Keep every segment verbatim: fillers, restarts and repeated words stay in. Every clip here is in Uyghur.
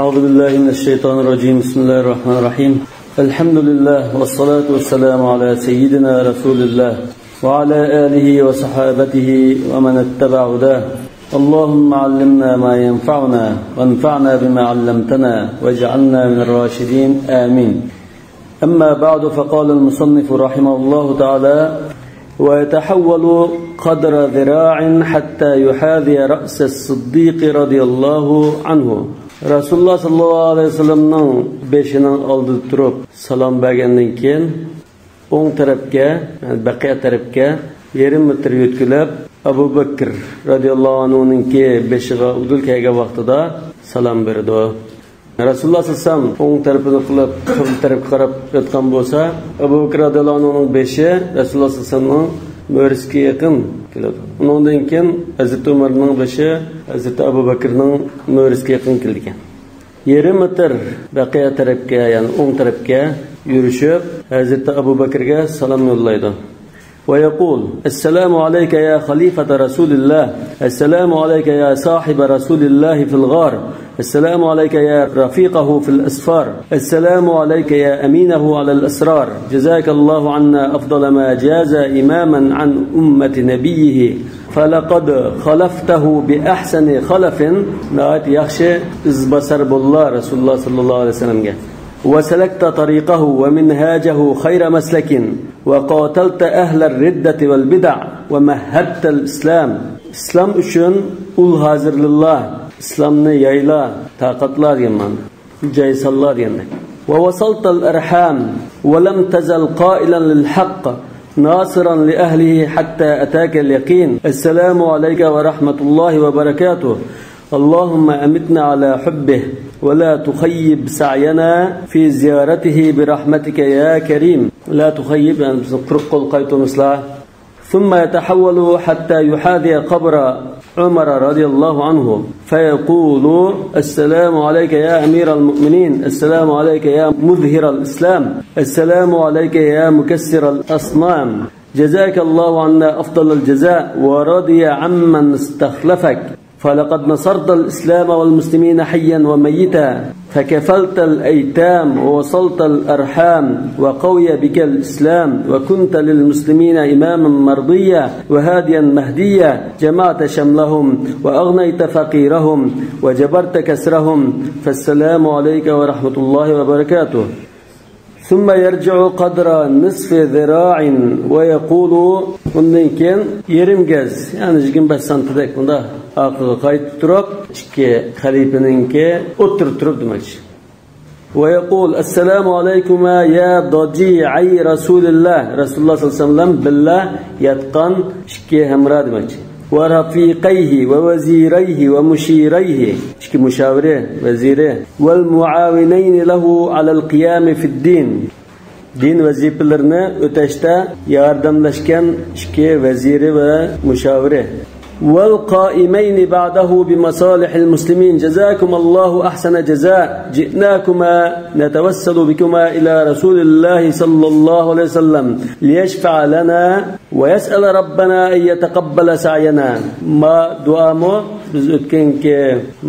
أعوذ بالله من الشيطان الرجيم. بسم الله الرحمن الرحيم. الحمد لله والصلاة والسلام على سيدنا رسول الله وعلى آله وصحابته ومن اتبع هداه. اللهم علمنا ما ينفعنا وانفعنا بما علمتنا واجعلنا من الراشدين. آمين. أما بعد، فقال المصنف رحمه الله تعالى: ويتحول قدر ذراع حتى يحاذي رأس الصديق رضي الله عنه. رەسۇلۇللاھ ساللاللاھۇ ئەلەيھى ۋەسەللەمنىڭ بېشىنىڭ ئالدىدا تۇرۇپ سالام بەرگەندىن كېيىن، ئوڭ تەرەپكە، يەنى بەقىئە تەرەپكە يېرىم مېتىر يۆتكىلەپ، ئەبۇ بەكرى رەزىياللاھۇ ئەنھۇنىڭكى بېشىغا ئۇدۇل كەلگەن ۋاقتىدا سالام بېرىدۇ. رەسۇلۇللاھ ساللاللاھۇ ئەلەيھى ۋەسەللەم ئوڭ تەرىپىنى قىلىپ، قىبلە تەرەپكە قاراپ ياتقان بولسا، ئەبۇ بەكرى رەزىياللاھۇ ئەنھۇنىڭ بېشى رەسۇلۇللاھ ساللاللاھۇ ئەلەيھى ۋەسەللەمنىڭ مۈرىسىگە يېقىن كېلىدۇ. ئۇنىڭدىن كېيىن ھەزرىتى ئۆمەرنىڭ بېشى ھەزرىتى ئەبۇ بەكرىنىڭ مۈرىسىگە يېقىن كېلىدىكەن. يېرىم مېتىر بەقىئە تەرەپكە، يەنى ئوڭ تەرەپكە يۈرۈشۈپ، ھەزرىتى ئەبۇ بەكرىگە سالام يوللايدۇ. ويقول: السلام عليك يا خليفة رسول الله، السلام عليك يا صاحب رسول الله في الغار، السلام عليك يا رفيقه في الأسفار، السلام عليك يا أمينه على الأسرار، جزاك الله عنا أفضل ما جاز إماما عن أمة نبيه، فلقد خلفته بأحسن خلف. ناھايىتى ياخشى ئىزباسار بولدۇلا رەسۇلۇللاھ ساللاللاھۇ ئەلەيھى ۋەسەللەمگە. وسلكت طريقه ومنهاجه خير مسلك، وقاتلت أهل الردة والبدع، ومهدت الإسلام. ئىسلام ئۈچۈن ئۇل ھازىرلىلا، ئىسلامنى يايلا، تارقاتلا دېگەن مەنىدە. جاي ساللا دېگەندەك. ووصلت الأرحام، ولم تزل قائلا للحق، ناصرا لأهله حتى أتاك اليقين. السلام عليك ورحمة الله وبركاته. اللهم أمتنا على حبه، ولا تخيب سعينا في زيارته برحمتك يا كريم. لا تخيب، يەنى بىزنى قۇرۇق قول قايتۇرمىسىلا. ثم يتحول حتى يحاذي قبر عمر رضي الله عنه، فيقول: السلام عليك يا أمير المؤمنين، السلام عليك يا مظهر الإسلام، السلام عليك يا مكسر الأصنام، جزاك الله عنا أفضل الجزاء ورضي عمن استخلفك، فلقد نصرت الإسلام والمسلمين حيا وميتا، فكفلت الأيتام ووصلت الأرحام، وقوي بك الإسلام، وكنت للمسلمين إماما مرضيا وهاديا مهديا، جمعت شملهم وأغنيت فقيرهم وجبرت كسرهم، فالسلام عليك ورحمة الله وبركاته. ثم يرجع قدر نصف ذراع ويقول، ئۇندىن كېيىن يېرىم گەز، يەنى يىگىرمە بەش سانتىدەك بۇنداق ئارقىغا قايتىپ تۇرۇپ، ئىككى خەلىپىنىڭكى ئوتتۇرىدا تۇرۇپ دېمەكچى. ويقول: السلام عليكما يا ضجيعي رسول الله. رەسۇلۇللاھ ساللاللاھۇ ئەلەيھى ۋەسەللەم بىللە ياتقان ئىككى ھەمراھ دېمەكچى. ورفيقيه ووزيريه ومشيريه، ئىككى مۇشاۋىرى، ۋەزىرى. والمعاونين له على القيام في الدين، دىن ۋەزىپىلىرىنى ئۆتەشتە ياردەملەشكەن ئىككى ۋەزىرى ۋە مۇشاۋىرى. والقائمين بعده بمصالح المسلمين، جزاكما الله أحسن الجزاء، جئناكما نتوسل بكما إلى رسول الله صلى الله عليه وسلم ليشفع لنا ويسأل ربنا أن يتقبل سعينا. ما دۇئامۇ بىز ئۆتكەنكى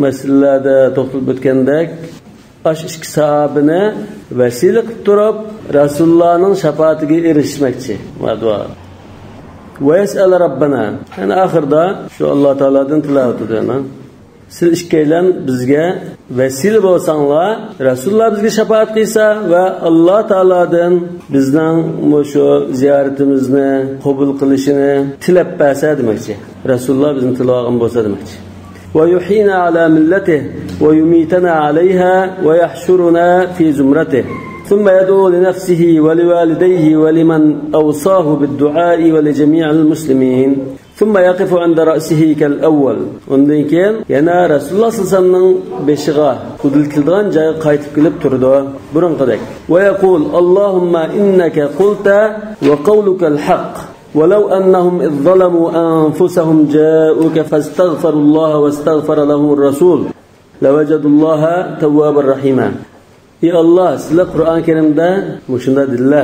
مەسىلىلەردە توختىلىپ ئۆتكەندەك، ئاشۇ ئىككى ساھابىنى ۋەسىلە قىلىپ تۇرۇپ، رەسۇلۇللاھنىڭ شاپائىتىگە ئېرىشمەكچى. ما دۇئا. ويسأل ربنا. يەنى ئاخىردا شۇ ئاللا تائالادىن تىلەۋاتىدۇ يەنە. سىز ئىككىيلەن بىزگە ۋەسىلە بولساڭلار، رەسۇلۇللاھ بىزگە شاپائەت قىلسا ۋە ئاللا تائالادىن بىزنىڭ مۇشۇ زىيارىتىمىزنى قوبۇل قىلىشىنى تىلەپ بەرسە دېمەكچى. رەسۇلۇللاھ بىزنى تىلىۋالغان بولسا دېمەكچى. ويحيينا على ملته ويميتنا عليها ويحشرنا في زمرته. ثم يدعو لنفسه ولوالديه ولمن أوصاه بالدعاء ولجميع المسلمين. ثم يقف عند رأسه كالأول. ئۇندىن كېيىن يەنە رەسۇلۇللاھ ساللاللاھۇ ئەلەيھى ۋەسەللەمنىڭ بېشىغا ئۇدۇل كېلىدىغان جايغا قايتىپ كېلىپ تۇرىدۇ، بۇرۇنقىدەك. ويقول: اللهم إنك قلت وقولك الحق، ولو أنهم إذ ظلموا أنفسهم جاءوك فاستغفروا الله واستغفر لهم الرسول لوجدوا الله توابا رحيما. ئى ئاللا، سىلەر قۇرئان كەرىمدە مۇشۇنداق دېدىلە،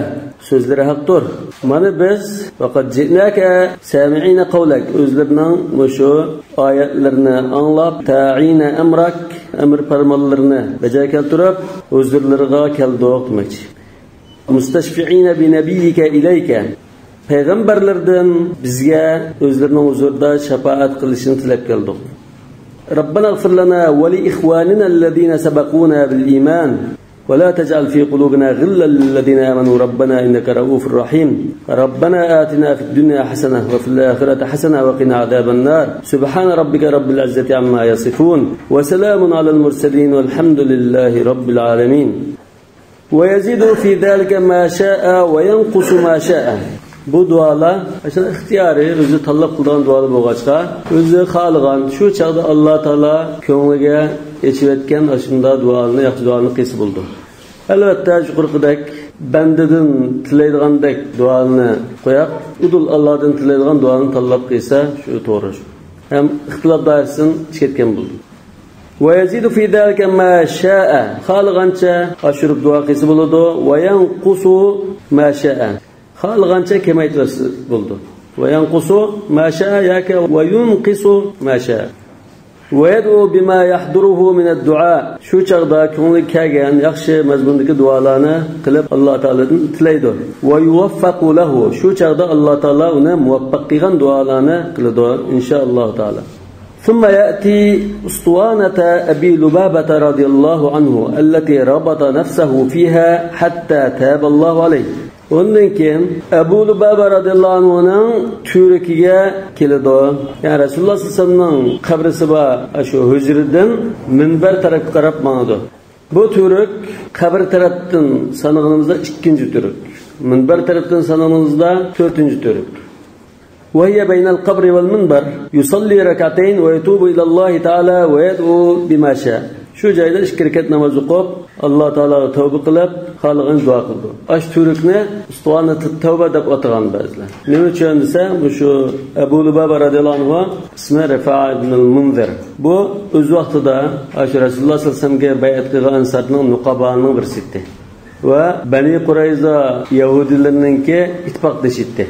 سۆزلىرى ھەقتۇر. مانا بىز، ۋەقەد جىئناكە سامىئىنە قەۋلەك، ئۆزلىرىنىڭ مۇشۇ ئايەتلىرىنى ئاڭلاپ، تائىنە ئەمراك، ئەمر پەرمانلىرىنى بەجا كەلتۈرۈپ، ھۇزۇرلىرىغا كەلدۇق دېمەكچى. مۇستەشفىئىنە بىنەبىييىكە ئىلەيكە، پەيغەمبەرلەردىن بىزگە ئۆزلىرىنىڭ ھۇزۇرىدا شاپائەت قىلىشىنى تىلەپ كەلدۇق. ربنا اغفر لنا ولإخواننا الذين سبقونا بالإيمان ولا تجعل في قلوبنا غلا للذين آمنوا ربنا إنك رءوف رحيم. ربنا آتنا في الدنيا حسنة وفي الآخرة حسنة وقنا عذاب النار. سبحان ربك رب العزة عما يصفون. وسلام على المرسلين والحمد لله رب العالمين. ويزيد في ذلك ما شاء وينقص ما شاء. بۇ دۇئالار ئىختىيارىي، ئۆزى تاللاپ قىلىدىغان دۇئالار بولغاچقا، ئۆزى خالىغان، شۇ چاغدا ئاللا تائالا كۆڭلىگە ئېچىۋەتكەن ئاشۇنداق دۇئالارنى، ياخشى دۇئالارنى قىلسا بولىدۇ. ئەلۋەتتە، يۇقىرىقىدەك بەندىدىن تىلەيدىغاندەك دۇئانى قويۇپ، ئۇدۇل ئاللادىن تىلەيدىغان دۇئانى تاللاپ قىلسا، شۇ توغرا شۇ. ھەم ئىختىلاپ دائىرىسىدىن چىقىپ كەتكەن بولىدۇ. ويزيد في ذلك ما شاء. خالىغانچە ئاشۇرۇپ دۇئا قىلسا بولىدۇ. وينقص ما شاء. خالىغانچە كېمەيتىۋەتسە بولىدۇ. وينقص ما شاء ياكى وينقص ما شاء. ويدعو بما يحضره من الدعاء. شۇ چاغدا كۆڭلىگە كەلگەن ياخشى مەزمۇندىكى دۇئالارنى قىلىپ، ئاللا تائالادىن تىلەيدۇ. ويوفق له. شۇ چاغدا ئاللا تائالا ئۇنى مۇۋەپپەق قىلغان دۇئالارنى قىلىدۇ، ئىنشائاللاھۇ تائالا. ثم يأتي أسطوانة أبي لبابة رضي الله عنه التي ربط نفسه فيها حتى تاب الله عليه. ئۇندىن كېيىن ئەبۇ لۇبابە رەزىياللاھۇ ئەنھۇنىڭ تۈۋرۈكىگە كېلىدۇ. يەنى رەسۇلۇللاھ سەللەللاھۇ ئەلەيھى ۋەسەللەمنىڭ قەبرىسى بار شۇ ھۇجرىدىن مىنبەر تەرەپكە قاراپ ماڭىدۇ. بۇ تۈۋرۈك قەبرە تەرەپتىن سانىغىنىمىزدا ئىككىنچى تۈۋرۈك. مىنبەر تەرەپتىن سانىغىنىمىزدا تۆتىنچى تۈۋرۈك. وهي بين القبر والمنبر يصلي ركعتين ويتوب إلى الله تعالى ويدعو بما شاء. شۇ جايدا ئىككى رەكەت ناماز ئوقۇپ، ئاللا تائالاغا تەۋبە قىلىپ، خالىغان دۇئا قىلىدۇ. ئاشۇ تۈۋرۈكنى ئۇستۇۋانە تەۋبە دەپ ئاتىغان بەزىلەر. نېمە ئۈچۈن دېسە، مۇشۇ ئەبۇ لۇبابە رەزىياللاھۇ ئەنھۇ ئىسمى رىفائە ئىبنۇل مۇنزىر. بۇ ئۆز ۋاقتىدا ئاشۇ رەسۇلۇللاھ سەللەللاھۇ ئەلەيھى ۋەسەللەمگە بەيئەت قىلغان ئەنسارنىڭ نۇقابانىڭ بىرسى ئىدى. ۋە بەنى قۇرەيزا يەھۇدىيلىرىنىڭكى ئىتتىپاقدىشى ئىدى.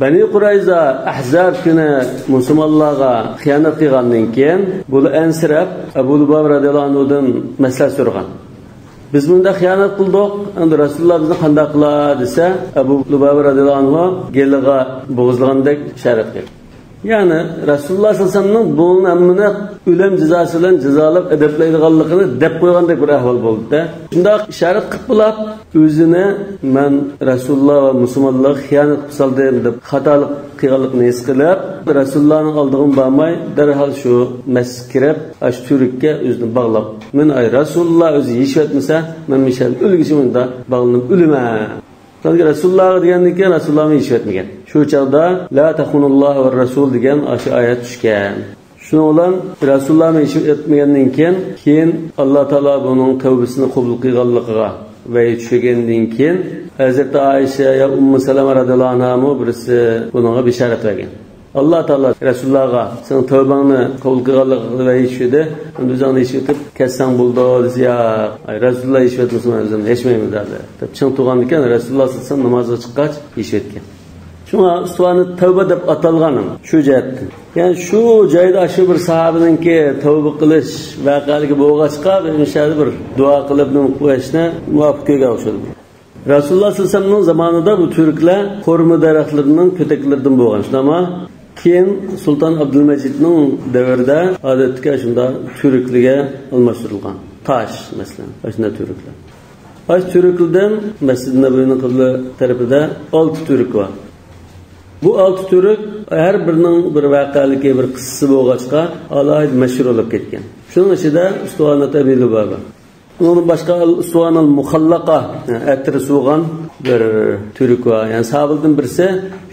بەنى قۇرەيزا ئەھزاب كۈنى مۇسۇلمانلارغا خىيانەت قىلغاندىن كېيىن، بۇلار ئەنسىرەپ، ئەبۇ لۇبابە رەزىياللاھۇ ئەنھۇدىن مەسلىھەت سورىغان. بىز بۇنداق خىيانەت قىلدۇق، ئەمدى رەسۇلۇللاھ بىزنى قانداق قىلا دېسە، ئەبۇ لۇبابە رەزىياللاھۇ ئەنھۇ گېلىغا بوغۇزلىغاندەك ئىشارەت قىلدى. يەنى رەسۇلۇللاھ سەللەللاھۇ ئەلەيھى ۋەسەللەمنىڭ بۇنىڭ ھەممىنى ئۆلۈم جازاسى بىلەن جازالاپ ئەدەپلەيدىغانلىقىنى دەپ قويغاندەك بىر ئەھۋال بولدى-دە. شۇنداق ئىشارەت قىلىپ بولاپ، ئۆزىنى مەن رەسۇلۇللاھ ۋە مۇسۇلمانلارغا خىيانەت قىلىپ سالدىم دەپ خاتالىق قىلغانلىقىنى ھېس قىلىپ، رەسۇلۇللاھنىڭ ئالدىغىمۇ بارماي، دەرھال شۇ مەسچىتكە كىرىپ، ئاشۇ تۈۋرۈككە ئۆزىنى باغلاپ، مەن ئاي رەسۇلۇللاھ ئۆزى يېشىۋەتمىسە، مەن مۇشۇ يەردە ئۆلگۈچە مۇندا باغلىنىپ ئۆلىمەن. چۈنكى رەسۇلۇللاھقا دېگەندىن كېيىن رەسۇلۇللاھمۇ يېشىۋەتمىگەن. شۇ چاغدا لا تخونوا الله والرسول دېگەن ئاشۇ ئايەت چۈشكەن. شۇنىڭ بىلەن رەسۇلۇللاھمۇ يېشىۋەتمىگەندىن كېيىن، كېيىن ئاللا تائالا بۇنىڭ تەۋبىسىنى قوبۇل قىلغانلىقىغا ۋەھىي چۈشكەندىن كېيىن، ھەزرىتى ئائىشە يا ئۇممۇ سەلەمە رەزىياللاھۇ ئەنھامۇ بىرسى بۇنىڭغا بېشارەت بەرگەن. ئاللا تائالا رەسۇلۇللاھقا سېنىڭ تەۋبەڭنى قوبۇل قىلغانلىقىغا ۋەھىي چۈشىدى، ئەمدى ئۆزۈڭ يېشىۋېتىپ كەتسەڭ بولىدۇ دېسە، ياق، ئاي، رەسۇلۇللاھ يېشىۋەتمىسە مەن ئۆزۈم يېشىمەيمەن دېدى. دەپ چىڭ تۇرغاندىكىن، رەسۇلۇللاھ سەللەللاھۇ ئەلەيھى ۋەسەللەم نامازغا چىققاچ يېشىۋەتكەن. شۇڭا ئۇستۇۋانە تەۋبە دەپ ئاتالغان شۇ جەھەتتىن. يەنى شۇ جايدا شۇ بىر ساھابىنىڭكى تەۋبە قىلىش ۋەقەلىكى بولغاچقا، بىر مۇشۇ يەردە بىر دۇئا قىلىپ، نېمە قىلىشنى مۇۋاپىق كۆرگەن ئوخشىدى. رەسۇلۇللاھ سەللەللاھۇ ئەلەيھى ۋەسەللەمنىڭ زامانىدا بۇ تۈۋرۈكلەر خورما دەرەخلىرىنىڭ كۆتەكلىرىدىن بولغان، شۇنداقمۇ؟ كېيىن سۇلتان ئابدۇلمەجىدنىڭ دەۋرىدە ئادەتتىكى شۇنداق تۈۋرۈكلەرگە ئالماشتۇرۇلغان. تاش، مەسىلەن، ئاشۇنداق تۈۋرۈكلەر. ئاشۇ تۈۋرۈكلەردىن مەسجىد نەبەۋىنىڭ قىبلە تەرىپىدە ئالتە تۈۋرۈك بار. بۇ ئالتە تۈۋرۈك ھەر بىرىنىڭ بىر ۋەقەلىكى، بىر قىسسىسى بولغاچقا، ئالاھىدە مەشھۇر بولۇپ كەتكەن. شۇنىڭ ئىچىدە ئۇستۇۋانەتۇ ئەبى لۇبابە. ئۇنىڭدىن باشقا ئەل ئۇستۇۋانەل مۇخەللەقە، يەنى ئەتىر سۇۋىغان بىر تۈۋرۈك بار. يەنى ساھابىلەردىن بىرسى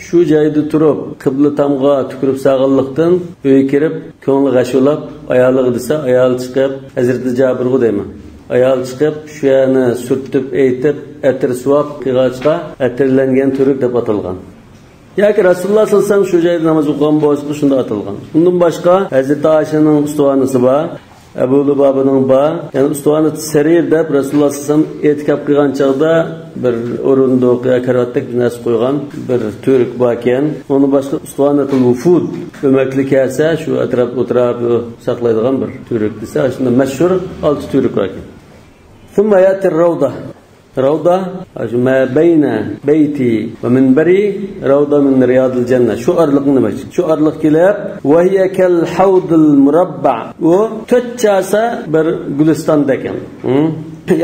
شۇ جايدا تۇرۇپ، قىبلە تامغا تۈكۈرۈپ سالغانلىقتىن، ئۆيگە كىرىپ، كۆڭلى غەش بولاپ، ئايالىغا دېسە، ئايالى چىقىپ، ھەزرىتى جابىرغا دەيمەن. ئايالى چىقىپ، شۇ يەرنى سۈرتۈپ، ئېيتىپ، ئەتىر سۇۋاپ قىلغاچقا، ئەتىرلەنگەن تۈۋرۈك دەپ ئاتالغان. ياكى رەسۇلۇللاھ سەللەللاھۇ ئەلەيھى ۋەسەللەم شۇ جايدا ناماز ئوقۇغان بولسىمۇ شۇنداق ئاتالغان. ئۇندىن باشقا ھەزرىتى ئائىشەنىڭ ئۇستۇۋانىسى بار. ئەبۇ لۇبابىنىڭ بار. يەنى ئۇستۇۋانەت سەرىر دەپ رەسۇلۇللا سەللەللاھۇ ئەلەيھى ۋەسەللەم ئېتىكاپ قىلغان چاغدا بىر ئورۇندۇق يا كارىۋاتتەك بىر نەرسە قويغان بىر تۈۋرۈك باركەن. ئۇنىڭ باشقا ئۇستۇۋانەتۇل ۋۇفۇد، ئۆمەكلىك كەلسە شۇ ئەتراپ ئوتراپ ساقلايدىغان بىر تۈۋرۈك دېسە، شۇنداق مەشھۇر ئالتە تۈۋرۈك باركەن. ثم يأتي الروضة. روضة، شۇ ما بين بيتي ومنبري روضة من رياض الجنة. شۇ ئارىلىقنى دېمەكچى. شۇ ئارىلىق كېلىپ، وهي كالحوض المربع. ئۇ تۆت چاسا بىر گۈلىستاندەك. ھە؟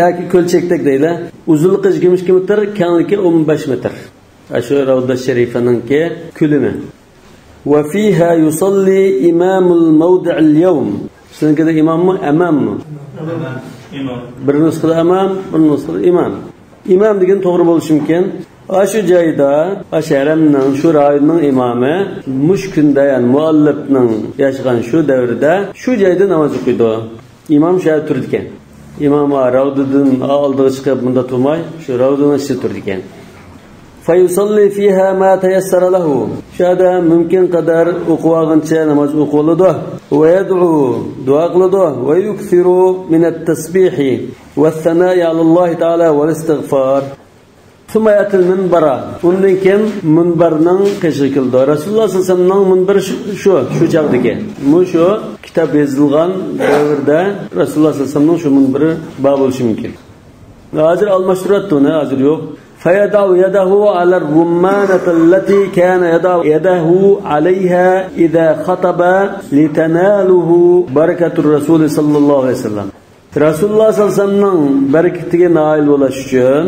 ياكى كۆلچەكتەك دەيلى. ئۇزۇنلۇقى يىگىرمە ئىككى مېتىر، كەڭلىكى ئون بەش مېتىر. شۇ روضا شەرىفىنىڭكى كۆلىمى. وفيها يصلي إمام الموضع اليوم. سىزنىڭكىدە ئىماممۇ، ئەماممۇ؟ ئەمام. ئىمام. بىر نۇسخىدا ئەمام، بىر نۇسخىدا ئىمام. ئىمام دېگەن توغرا بولۇشى مۇمكىن. ئاشۇ جايدا، ئاشۇ ھەرەمنىڭ، شۇ رايوننىڭ ئىمامى مۇشۇ كۈندە، يەنى مۇئەللىپنىڭ ياشىغان شۇ دەۋرىدە شۇ جايدا ناماز ئوقۇيدۇ. ئىمام شۇ يەردە تۇرىدىكەن. ئىمام ھە، راۋدىدىن ئالدىغا چىقىپ مۇندا تۇرماي، شۇ راۋدىنىڭ ئىچىدە تۇرىدىكەن. فيصلي فيها ما تيسر له. شۇ يەردە مۇمكىن قەدەر ئوقۇۋالغىنىچە ناماز ئوقۇۋالىدۇ. ويدعو، دۇئا قىلىدۇ. ويكثر من التسبيح والثناء على الله تعالى والاستغفار. ثم يأتي المنبر. ئۇندىن كېيىن مۇنبەرنىڭ قېشىغا كېلىدۇ. رەسۇلۇللا سەللەللاھۇ ئەلەيھى ۋەسەللەمنىڭ مۇنبىرى شۇ، شۇ، شۇ چاغدىكى. مۇشۇ كىتاب يېزىلغان دەۋردە رەسۇلۇللا سەللەللاھۇ ئەلەيھى ۋەسەللەمنىڭ شۇ مۇنبىرى بار بولۇشى مۇمكىن. ھازىر ئالماشتۇرۇۋەتتى ئۇنى، ھازىر يوق. فيضع يده على الرمانة التي كان يضع يده عليها إذا خطب لتناله بركة الرسول صلى الله عليه وسلم. رەسۇلۇللا سەللەللاھۇ ئەلەيھى ۋەسەللەمنىڭ بەرىكىتىگە نائىل بولۇش ئۈچۈن،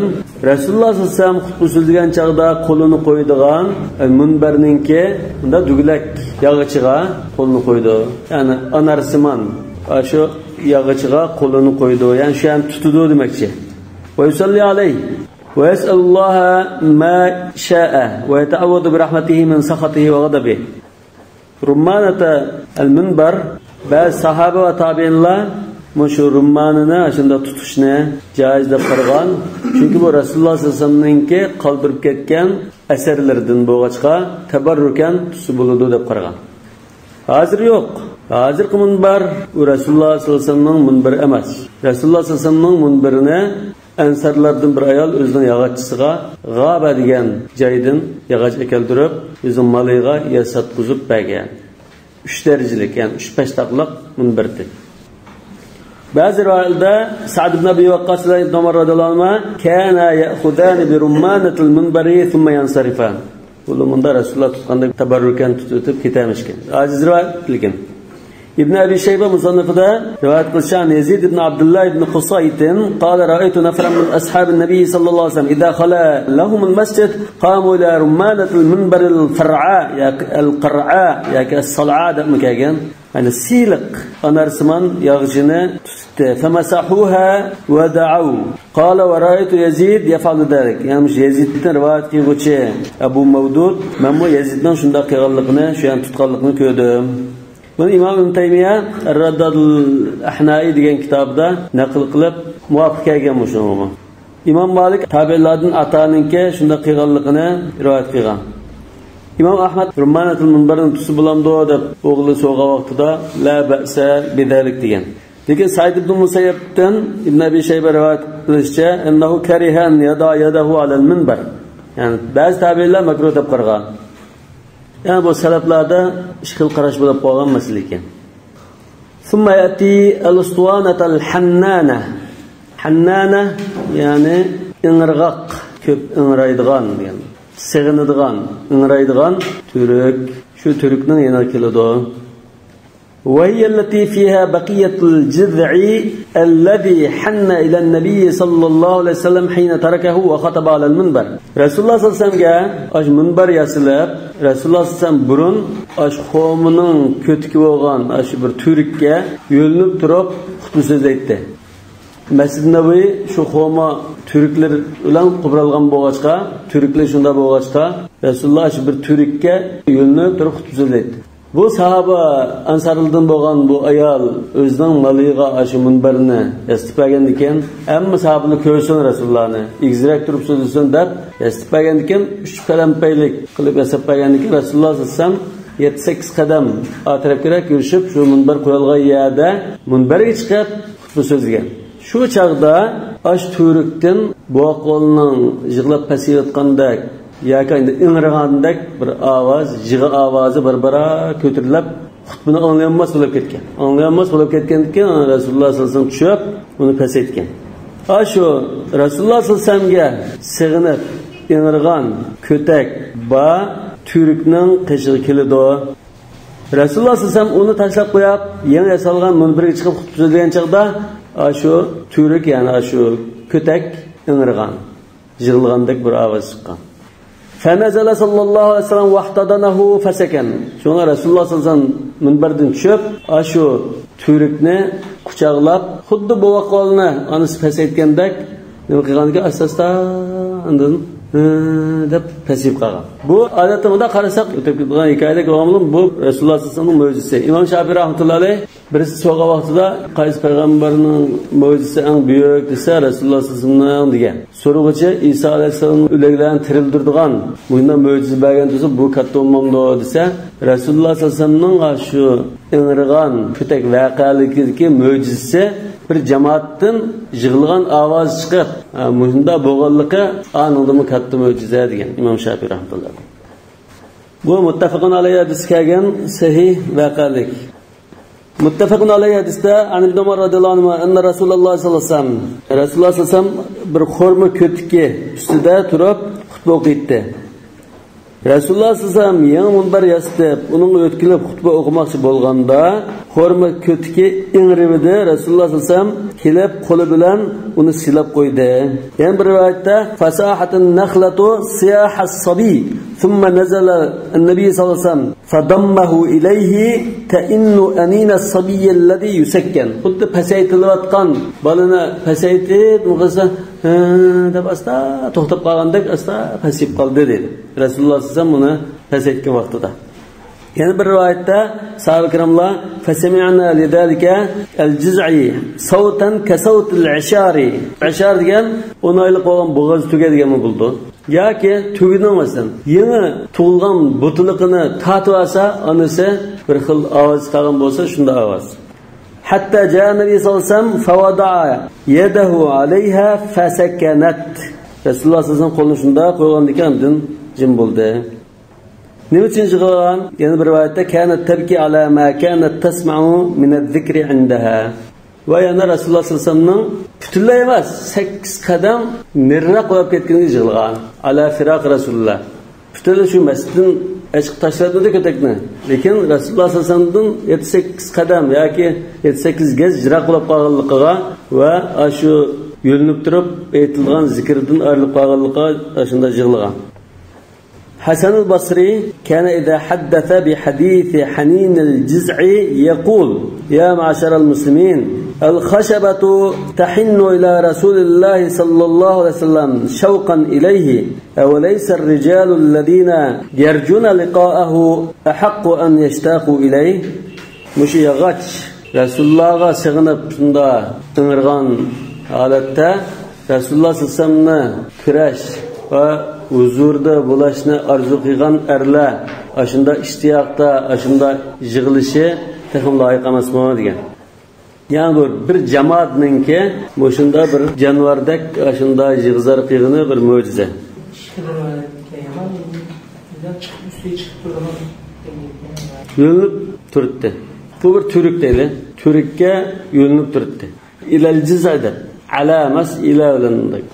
رەسۇلۇللا سەللەللاھۇ ئەلەيھى ۋەسەللەم خۇتبە سۆزلىگەن چاغدا قولىنى قويىدىغان، ئە، مۇنبەرنىڭكى مۇنداق دۈگىلەك ياغىچىغا قولىنى قويىدۇ. يەنى ئانارسىمان، ئاشۇ ياغىچىغا قولىنى قويىدۇ. يەنى شۇ يەرنى تۇتىدۇ دېمەكچى. ويصلي عليه ويسأل الله ما شاء ويتعوذ برحمته من سخطه وغضبه. رمانة المنبر، بەزى ساھابە ۋە تابىئىنلار مۇشۇ رۇممانىنى ئاشۇنداق تۇتۇشنى جائىز دەپ قارىغان. چۈنكى بۇ رەسۇلۇللا سەللەللاھۇ ئەلەيھى ۋەسەللەمنىڭكى قالدۇرۇپ كەتكەن ئەسەرلىرىدىن بولغاچقا، تەبەررۇكەن تۇتسا بولىدۇ دەپ قارىغان. ھازىر يوق. ھازىرقى مۇنبەر ئۇ رەسۇلۇللا سەللەللاھۇ ئەلەيھى ۋەسەللەمنىڭ مۇنبىرى ئەمەس. رەسۇلۇللا سەللەللاھۇ ئەلەيھى ۋەسەللەمنىڭ مۇنبىرىنى ئەنسارلاردىن بىر ئايال ئۆزىنىڭ ياغاچچىسىغا غابە دېگەن جايدىن ياغاچ ئەكەلدۈرۈپ، ئۆزىنىڭ مالىغا يەر ساتقۇزۇپ بەرگەن. ئۈچ دەرىجىلىك، يەنى ئۈچ پەشتاقلىق مۇنبىرى. بەزى رىۋايەتلەردە سەئد ئىبن ئەبى ۋەققاس بىلەن ئىبن ئومار رەزىياللاھۇ ئەنھۇما كانا يەخۇزانى بىرۇممانەتىل مۇنبەرى ثۇممە يەنسەرىفان. بۇلار مۇندا رەسۇلۇللا تۇتقاندەك تەبەررۇكەن تۇتۇۋېتىپ كېتەرمىشكەن. ئاجىز رىۋايەت لېكىن. ئىبن ئەبى شەيبە مۇسەننىفىدا رىۋايەت قىلىشچە، عن يزيد بن عبد الله بن قصيط قال رأيت نفرا من أصحاب النبي صلى الله عليه وسلم إذا خلا لهم المسجد قاموا إلى رمانة المنبر الفرعاء ياكى القرعاء ياكى الصلعاء دەپمۇ كەلگەن. يەنى سىلىق ئانارسىمان ياغىچىنى تۇتتى. فمسحوها ودعوا. قال ورأيت يزيد يفعل ذلك. يەنى مۇشۇ يەزىدتىن رىۋايەت قىلغۇچى ئەبۇ مەۋدۇد، مەنمۇ يەزىدنىڭ شۇنداق قىلغانلىقىنى، شۇ يەرنى تۇتقانلىقىنى كۆردۈم. بۇنى ئىمام ئىبن تەيمىيە ئەر-رەددادۇل ئەھنائى دېگەن كىتابىدا نەقىل قىلىپ، مۇۋاپىق كەلگەن مۇشۇنىڭغىمۇ. ئىمام مالىك تابىئىنلاردىن ئاتانىڭكى شۇنداق قىلغانلىقىنى رىۋايەت قىلغان. ئىمام ئەھمەد رۇممانەتۇل مۇنبەرنى تۇتسا بولامدۇ دەپ ئوغلى سورىغان ۋاقتىدا، لا بەئسە بىزالىك دېگەن. لېكىن سەئىد ئىبن مۇسەييەبتىن ئىبن ئەبى شەيبە رىۋايەت قىلىشىچە، ئەننەھۇ كەرىھە ئەن يەدەئە يەدەھۇ ئەلەل مۇنبەر. يەنى بەزى تابىئىنلار مەكرۇھ دەپ قارىغان. يەنى بۇ سەلەفلەردە ئىككى خىل قاراش بولۇپ قالغان مەسىلە ئىكەن. ثم يأتي الأسطوانة الحنانة. ھەننانە، يەنى ئىڭرىغاق، كۆپ ئىڭرايدىغان دېگەن. سېغىنىدىغان، ئىڭرايدىغان تۈرك. شۇ تۈركنىڭ يېنىغا كېلىدۇ. وهي التي فيها بقية الجذع الذي حن إلى النبي صلى الله عليه وسلم حين تركه وخطب على المنبر. رەسۇلۇللا سەللەللاھۇ ئەلەيھى ۋەسەللەمگە ئاشۇ مۇنبەر ياسىلىپ، رەسۇلۇللا سەللەللاھۇ ئەلەيھى ۋەسەللەم بۇرۇن ئاشۇ قومىنىڭ كۆتىكى بولغان ئاشۇ بىر تۈرككە يۆلىنىپ تۇرۇپ خۇتبە سۆزلەيتتى. مەسچىد نەبەۋى شۇ قومى تۈركلەر بىلەن قوپۇرۇلغان بولغاچقا، تۈركلەر شۇنداق بولغاچقا، رەسۇلۇللا شۇ بىر تۈرككە يۆلىنىپ تۇرۇپ خۇتبە سۆزلەيتتى. بۇ ساھابە ئەنسارلىدىن بولغان بۇ ئايال ئۆزىنىڭ مالىغا ئاشۇ مۇنبەرنى ياسىتىپ بەرگەندىكىن، ھەممە ساھابىلەر كۆرسۇن رەسۇلۇللانى، ئېگىزرەك تۇرۇپ سۆزلىسۇن دەپ ياسىتىپ بەرگەندىكىن، ئۈچ پەلەمپەيلىك قىلىپ ياساپ بەرگەندىكىن، رەسۇلۇللا سەللەللاھۇ ئەلەيھى ۋەسەللەم يەتتە-سەككىز قەدەم ئارقا تەرەپكىرەك يۈرۈشۈپ، شۇ مۇنبەر قويۇلغان يەردە مۇنبەرگە چىقىپ خۇتبە سۆزلىگەن. شۇ چاغدا ئاشۇ تۈۋرۈكتىن بوۋاققولنىڭ يىغلاپ پەسىيىۋاتقاندەك ياكى ئەمدى ئىڭرىغاندەك بىر ئاۋاز، يىغا ئاۋازى بارا-بارا كۆتۈرۈلۈپ، خۇتبىنى ئاڭلىيالماس بولۇپ كەتكەن. ئاڭلىيالماس بولۇپ كەتكەندىكىن، رەسۇلۇللا سەللەللاھۇ ئەلەيھى ۋەسەللەم چۈشۈپ، ئۇنى پەسەيتكەن. ئاشۇ رەسۇلۇللا سەللەللاھۇ ئەلەيھى ۋەسەللەمگە سېغىنىپ ئىڭرىغان كۆتەك بار تۈۋرۈكنىڭ قېشىغا كېلىدۇ. رەسۇلۇللا سەللەللاھۇ ئەلەيھى ۋەسەللەم ئۇنى تاشلاپ قويۇپ، يېڭى ياسالغان مۇنبىرگە چىقىپ خۇتبە سۆزلىگەن چاغدا، ئاشۇ تۈۋرۈك، يەنى ئاشۇ كۆتەك ئىڭرىغان، يىغلىغاندەك بىر ئاۋاز چىققان. فنزل صلى الله عليه وسلم واحتضنه فسكن. شۇڭا رەسۇلۇللا سەللەللاھۇ ئەلەيھى ۋەسەللەم مۇنبەردىن چۈشۈپ، ئاشۇ تۈۋرۈكنى قۇچاقلاپ، خۇددى بوۋاققولنى ئانىسى پەسەيتكەندەك نېمە قىلغاندىكىن، ئاستا-ئاستا ئاندىن «ھە» دەپ پەسىيىپ قالغان. بۇ ئادەتتە مۇنداق قارىساق، ئۆتۈپ كېتىدىغان ھېكايىدەك بولغان بۇ رەسۇلۇللا سەللەللاھۇ ئەلەيھى ۋەسەللەمنىڭ مۆجىزىسى. ئىمام شافىئى رەھمەتۇللا ئەلەيھ بىرسى سورىغان ۋاقتىدا، «قايسى پەيغەمبەرنىڭ مۆجىزىسى ئەڭ بۈيۈك؟» دېسە، رەسۇلۇللا سەللەللاھۇ ئەلەيھى ۋەسەللەمنىڭ دېگەن. سورىغۇچى ئىسا ئەلەيھىسسالامنىڭ ئۆلۈكلەرنى تىرىلدۈرىدىغان مۇشۇنداق مۆجىزە بەرگەن تۇرسا، بۇ كاتتا بولمامدۇ دېسە، رەسۇلۇللا سەللەللاھۇ ئەلەيھى ۋەسەللەمنىڭ شۇ ئىڭرىغان كۆتەك ۋەقەلىكىدىكى مۆجىزىسى بىر جامائەتتىن يىغلىغان ئاۋاز چىقىپ، ھە، مۇشۇنداق بولغانلىقى ئانىڭدىنمۇ كاتتا مۆجىزە دېگەن ئىمام شافىئى رەھمەتۇللا ئەلەيھ. بۇ مۇتتەپەقۇن ئەلەيھى ھەدىسكە كەلگەن سەھىھ ۋەقەلىك. مۇتتەپەقۇن ئەلەيھى ھەدىستە، عن ابن عمر رضي الله عنهما أن رسول الله صلى الله عليه وسلم، رەسۇلۇللا سەللەللاھۇ ئەلەيھى ۋەسەللەم بىر خورما كۆتىكى ئۈستىدە تۇرۇپ خۇتبە ئوقۇيتتى. رەسۇلۇللا سەللەللاھۇ ئەلەيھى ۋەسەللەم يېڭى مۇنبەر ياسىتىپ، ئۇنىڭغا يۆتكىلىپ خۇتبە ئوقۇماقچى بولغاندا، خورما كۆتىكى ئىڭرىۋىدى، رەسۇلۇللا سەللەللاھۇ ئەلەيھى ۋەسەللەم كېلىپ قولى بىلەن ئۇنى سىلاپ قويدى. يەنە بىر رىۋايەتتە، فصاحت النخلة صياح الصبي، ثم نزل النبي صلى الله عليه وسلم فضمه إليه تئن أنين الصبي الذي يسكن. خۇددى پەسەيتىلىۋاتقان بالىنى پەسەيتىپ، ئۇ قىلسا، «ھە» دەپ ئاستا توختاپ قالغاندەك ئاستا پەسىيىپ قالدى، دېدى. رەسۇلۇللا سەللەللاھۇ ئەلەيھى ۋەسەللەم ئۇنى پەسەيتكەن ۋاقتىدا. يەنە بىر رىۋايەتتە، ساھابە كىراملار، فسمعنا لذلك الجذع صوتا كصوت العشار. ئەشار دېگەن ئون ئايلىق بولغان بوغاز تۆگە دېگەنمۇ بولىدۇ. ياكى تۆگىنىڭ، مەسىلەن، يېڭى تۇغۇلغان بوتىلىقىنى تارتىۋالسا، ئانىسى بىر خىل ئاۋاز چىقارغان بولسا، شۇنداق ئاۋاز. حتى جاء النبي صلى الله عليه وسلم فوضع يده عليها فسكنت. رەسۇلۇللا سەللەللاھۇ ئەلەيھى ۋەسەللەم قولىنى شۇنداق قويغاندىكىن، ئاندىن جىم بولدى. نېمە ئۈچۈن يىغلىغان؟ يەنە بىر رىۋايەتتە، كانت تبكي على ما كانت تسمع من الذكر عندها. ۋە يەنە رەسۇلۇللا سەللەللاھۇ ئەلەيھى ۋەسەللەمنىڭ پۈتۈنلەي ئەمەس، سەككىز قەدەم نېرىراق بولۇپ كەتكىنىگە يىغلىغان. على فراق رسول الله. پۈتۈنلەي شۇ مەسچىتتىن ئېچىق تاشلاتمىدى كۆتەكنى. لېكىن رەسۇلۇللا سەللەللاھۇ ئەلەيھى ۋەسەللەمدىن يەتتە-سەككىز قەدەم ياكى يەتتە-سەككىز گەز يىراق بولۇپ قالغانلىقىغا ۋە ئاشۇ يۆلىنىپ تۇرۇپ ئېيتىلغان زىكىردىن ئايرىلىپ قالغانلىقىغا ئاشۇنداق يىغلىغان. حسن البصري كان إذا حدث بحديث حنين الجذع يقول: يا معشر المسلمين، الخشبة تحن إلى رسول الله صلى الله عليه وسلم شوقا إليه، أوليس الرجال الذين يرجون لقاءه أحق أن يشتاقوا إليه؟ مۇشۇ ياغاچ رەسۇلۇللاغا سېغىنىپ شۇنداق ئىڭرىغان ھالەتتە، رەسۇلۇللا سەللەللاھۇ ئەلەيھى ۋەسەللەمنى كۆرۈش ۋە ھۇزۇرىدا بولۇشنى ئارزۇ قىلغان ئەرلەر ئاشۇنداق ئىشتىياقتا، ئاشۇنداق يىغلىشى تېخىمۇ لايىق ئەمەسمۇ دېگەن. يەنى بۇ بىر جامائەتنىڭكى مۇشۇنداق بىر جانىۋاردەك ئاشۇنداق يىغا-زار قىلغىنى بىر مۆجىزە. ئىككى رىۋايەتكە يامان، بىردىن چىقىپ، ئۈستىگە چىقىپ تۇرىدىغان. يۆلىنىپ تۇرۇتتى. بۇ بىر تۈۋرۈك دەيلى. تۈۋرۈككە يۆلىنىپ تۇرۇتتى. ئىلەل جىزئى دەپ. ئەلە ئەمەس، ئىلە بىلەن بۇنداق.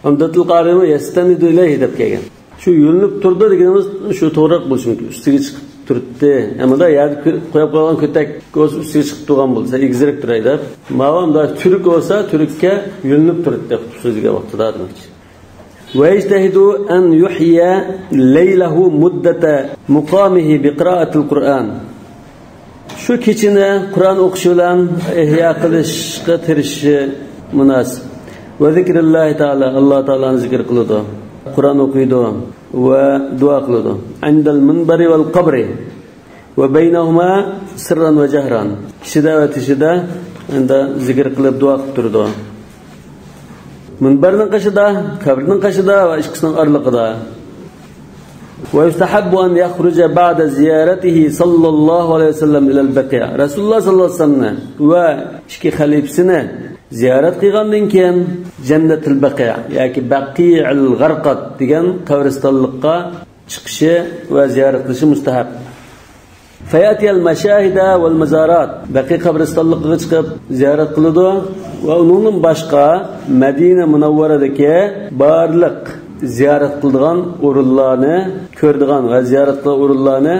ئۇمدەتۇل قارىمۇ يەستەنىدۇ ئىلەيھى دەپ كەلگەن. شۇ يۆلىنىپ تۇرىدۇ دېگىنىمىز شۇ توغرىراق بولۇشى مۇمكىن. ئۈستىگە چىقىپ تۇرۇتتى. ئەمما يەردە كۆ-، قويۇپ قويغان كۆتەك بولسا ئۈستىگە چىقىپ تۇرغان بولسا، ئېگىزرەك تۇراي دەپ. ماۋۇ ئەمدى تۈۋرۈك بولسا، تۈۋرۈككە يۆلىنىپ تۇرۇتتى، خۇتبە سۆزلىگەن ۋاقتىدا دېمەكچى. ويجتهد أن يحيي ليله مدة مقامه بقراءة القرآن. شۇ كېچىنى قۇرئان ئوقۇش بىلەن ئىھيا قىلىشقا تىرىشىشى مۇناسىپ. وذكر الله تعالى، ئاللا تائالانى زىكىر قىلىدۇ، قۇرئان ئوقۇيدۇ ۋە دۇئا قىلىدۇ. عند المنبر والقبر. وبينهما سرا وجهرا. كىشىدە ۋە تېشىدا ئەمدى زىكىر قىلىپ دۇئا قىلىپ تۇرىدۇ. مۇنبەرنىڭ قېشىدا، قەبرىنىڭ قېشىدا ۋە ئىككىسىنىڭ ئارىلىقىدا. ويستحب أن يخرج بعد زيارته صلى الله عليه وسلم إلى البقيع. رەسۇلۇللاھ سەللەللاھۇ ئەلەيھى ۋەسەللەمنى ۋە ئىككى خەلىپىسىنى زىيارەت قىلغاندىن كېيىن جەننەتۇل بەقىئ ياكى بەقىئۇل غەرقات دېگەن قەبرىستانلىققا چىقىشى ۋە زىيارەت قىلىشى مۇستەھەب. فيأتي المشاهد والمزارات، بەقىئ قەبرىستانلىقىغا چىقىپ زىيارەت قىلىدۇ ۋە ئۇنىڭدىن باشقا مەدىنە مۇنەۋۋەرەدىكى بارلىق زىيارەت قىلىدىغان ئورۇنلارنى كۆرىدىغان ۋە زىيارەت قىلغان ئورۇنلارنى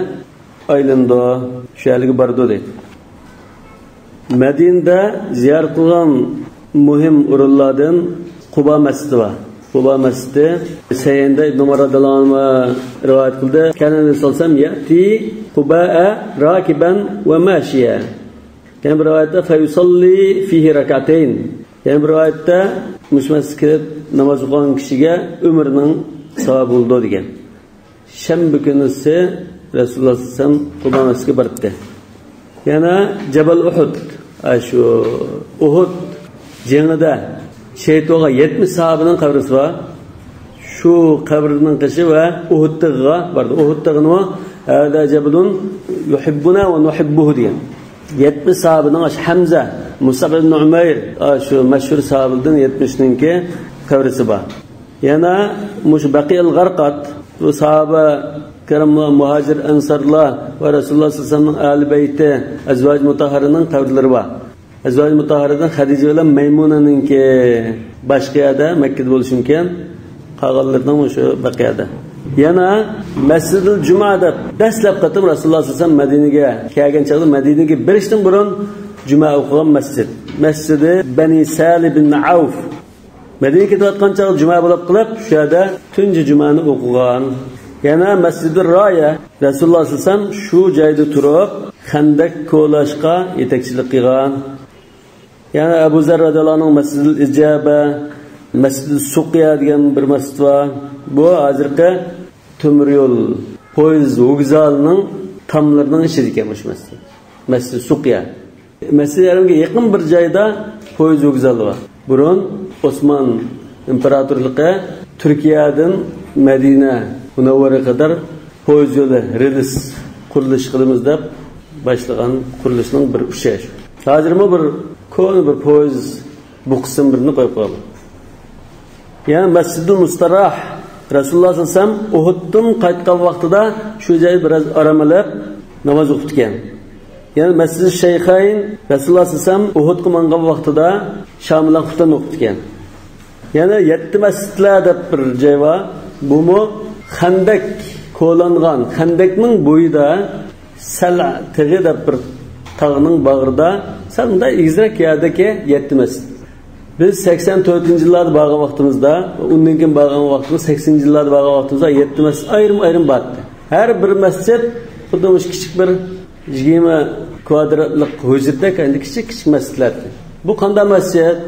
ئايلىنىدۇ، شۇ يەرلەرگە بارىدۇ دەيدۇ. مەدىنىدە زىيارەت قىلغان مۇھىم ئورۇنلاردىن قۇبا مەسچىتى بار. قۇبا مەسچىتى سەھىھىندە ئىبن ئۆمەر رەزىيەللاھۇ ئەنھۇ رىۋايەت قىلدى. كان النبي صلى الله عليه وسلم يأتي قباء راكبا وماشيا. يەنە بىر رىۋايەتتە فيصلي فيه ركعتين. يەنە بىر رىۋايەتتە مۇشۇ مەسچىتكە كېلىپ ناماز ئوقۇغان كىشىگە ئۆمرىنىڭ ساۋابى بولىدۇ دېگەن. شەنبە كۈنىسى رەسۇلۇللاھ سەللەللاھۇ ئەلەيھى ۋەسەللەم قۇبا مەسچىتىگە باراتتى. يەنە جەبەل ئۇھۇد، ئاشۇ ئۇھۇد جېڭىدە شېھىت بولغان يەتمىش ساھابىنىڭ قەبرىسى بار. شۇ قەبرىنىڭ قېشى ۋە ئۇھۇد تېغىغا باردى. ئۇھۇد تېغىنىمۇ ھازا جەبەلۇن يۇھىببۇنا ۋە نۇھىببۇھۇ دېگەن. يەتمىش ساھابىنىڭ، ئاشۇ ھەمزە، مۇسئەب ئىبن ئۇمەير، ئاشۇ مەشھۇر ساھابىلەردىن يەتمىشنىڭكى قەبرىسى بار. يەنە مۇشۇ بەقىئۇل غەرقات، بۇ ساھابە كىراملار، مۇھاجىر ئەنسارلار ۋە رەسۇلۇللاھ سەللەللاھۇ ئەلەيھى ۋەسەللەمنىڭ ئەھلى بەيتى، ئەزۋاج مۇتەھھەرىنىڭ قەبرىلىرى بار. ئەزۋاج مۇتەھھەرىدىن خەدىجە بىلەن مەيمۇنىنىڭكى، باشقا يەردە، مەككىدە بولۇشى مۇمكىن. قالغانلىرىنىڭ مۇشۇ بەقىئدە. يەنە مەسجىدۇل جۇمۇئە دەپ دەسلەپ قېتىم رەسۇلۇللاھ سەللەللاھۇ ئەلەيھى ۋەسەللەم مەدىنىگە كەلگەن چاغدا مەدىنىگە بېرىشتىن بۇرۇن جۈمە ئوقۇغان مەسجىد. مەسجىدى بەنى سەھل بىن ئەۋف. مەدىنىگە كېتىۋاتقان چاغدا جۈمە بولۇپ قېلىپ، شۇ يەردە تۇنجى جۈمەنى ئوقۇغان. يەنە مەسجىدۇر رايە، رەسۇلۇللاھ سەللەللاھۇ ئەلەيھى ۋەسەللەم شۇ جايدا تۇرۇپ، خەندەك كولاشقا يېتەكچىلىك قىلغان. يەنە ئەبۇ زەر رەزىيەللاھۇ ئەنھۇنىڭ مەسجىدۇل ئىجابە، مەسجىدۇل سۇقيا دېگەن بىر مەسچىت بار. بۇ ھازىرقى تۆمۈر يول، پويىز ۋوگزالىنىڭ تاملىرىنىڭ ئىچىدىكەن مۇشۇ مەسچىت. مەسجىدۇل سۇقيا. مەسجىدىل ھەرەمگە يېقىن بىر جايدا پويىز ۋوگزالى بار. بۇرۇن ئوسمان ئىمپېراتورلۇقى تۈركىيەدىن مەدىنە مۇنەۋۋەرەگە قەدەر پويىز يولى، رېلىس قۇرۇلۇشى قىلىمىز دەپ باشلىغان قۇرۇلۇشنىڭ بىر ئۇچى شۇ. ھازىرمۇ بىر كونا بىر پويىز بۇ قىسىم بىرنى قويۇپ قالغان. يەنى مەسجىدۇل مۇستەراھ، رەسۇلۇللاھ سەللەللاھۇ ئەلەيھى ۋەسەللەم ئۇھۇدتىن قايتقان ۋاقتىدا شۇ جايدا بىراز ئارام ئېلىپ ناماز ئوقۇپتىكەن. يەنە مەسجىدۇل شەيخەين، رەسۇلۇللاھ سەللەللاھۇ ئەلەيھى ۋەسەللەم ئۇھۇدقا ماڭغان ۋاقتىدا شام بىلەن خۇپتان ئوقۇپتىكەن. يەنە يەتتە مەسجىدلەر دەپ بىر جاي بار. بۇمۇ خەندەك كولانغان، خەندەكنىڭ بويىدا سەل تېغى دەپ بىر تاغنىڭ باغرىدا، سەل مۇنداق ئېگىزرەك يەردىكى يەتتە مەسچىت. بىز سەكسەن تۆتىنچى يىللاردا بارغان ۋاقتىمىزدا، ئۇندىن كېيىن بارغان ۋاقتىمىز، سەكسىنىنچى يىللاردا بارغان ۋاقتىمىزدا يەتتە مەسچىت ئايرىم-ئايرىم بارتتى. ھەر بىر مەسچىت خۇددى مۇشۇ كىچىك بىر يىگىرمە كۋادراتلىق ھۇجرىدەك ئەمدى كىچىك-كىچىك مەسچىتلەردى. بۇ قانداق مەسچىت؟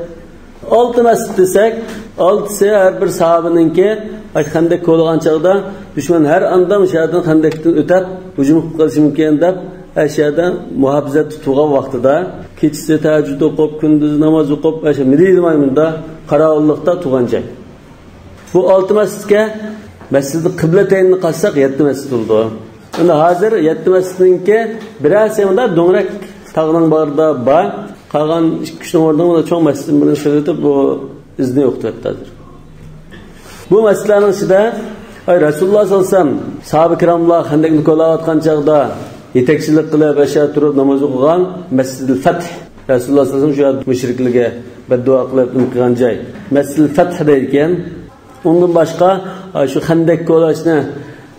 ئالتە مەسچىت دېسەك، ئالتىسى ھەر بىر ساھابىنىڭكى، ئاشۇ خەندەك كولىغان چاغدا دۈشمەن ھەر ئاندام شۇ يەردىن خەندەكتىن ئۆتەپ ھۇجۇم قىلىپ قېلىشى مۇمكىن دەپ، ئاشۇ يەردە مۇھاپىزەتتە تۇرغان ۋاقتىدا، كېچىسى تەھەججۇد ئوقۇپ، كۈندۈزى ناماز ئوقۇپ، ئاشۇ مىدىيدىماي مۇندا قاراۋۇللۇقتا تۇرغان جاي. بۇ ئالتە مەسچىتكە مەسجىدى قىبلەتەيننى قاتساق يەتتە مەسچىت بولىدۇ. ئەمدى ھازىر يەتتە مەسچىتنىڭكى بىرەرسى مۇنداق دۆڭرەك تاغنىڭ باغرىدا بار. قالغان ئىككى ئۈچنىڭ ئورنىغا مانا چوڭ مەسچىتتىن بىرنى سېلىۋېتىپ، بۇ ئىزنى يوقىتىۋەتتى ھازىر. بۇ مەسچىتلەرنىڭ ئىچىدە، ئاي، رەسۇلۇللاھ سەللەللاھۇ ئەلەيھى ۋەسەللەم، ساھابە كىراملار خەندەكنى كولاۋاتقان چاغدا يېتەكچىلىك قىلىپ، ئاشۇ يەردە تۇرۇپ ناماز ئوقۇغان مەسجىدىل فەتھ. رەسۇلۇللاھ سەللەللاھۇ ئەلەيھى ۋەسەللەم شۇ يەردە مۇشرىكلارغا بەددۇئا قىلىپ نېمە قىلغان جاي. مەسجىدىل فەتھ دەيدىكەن. ئۇندىن باشقا، ئا، شۇ خەندەك كولاشنى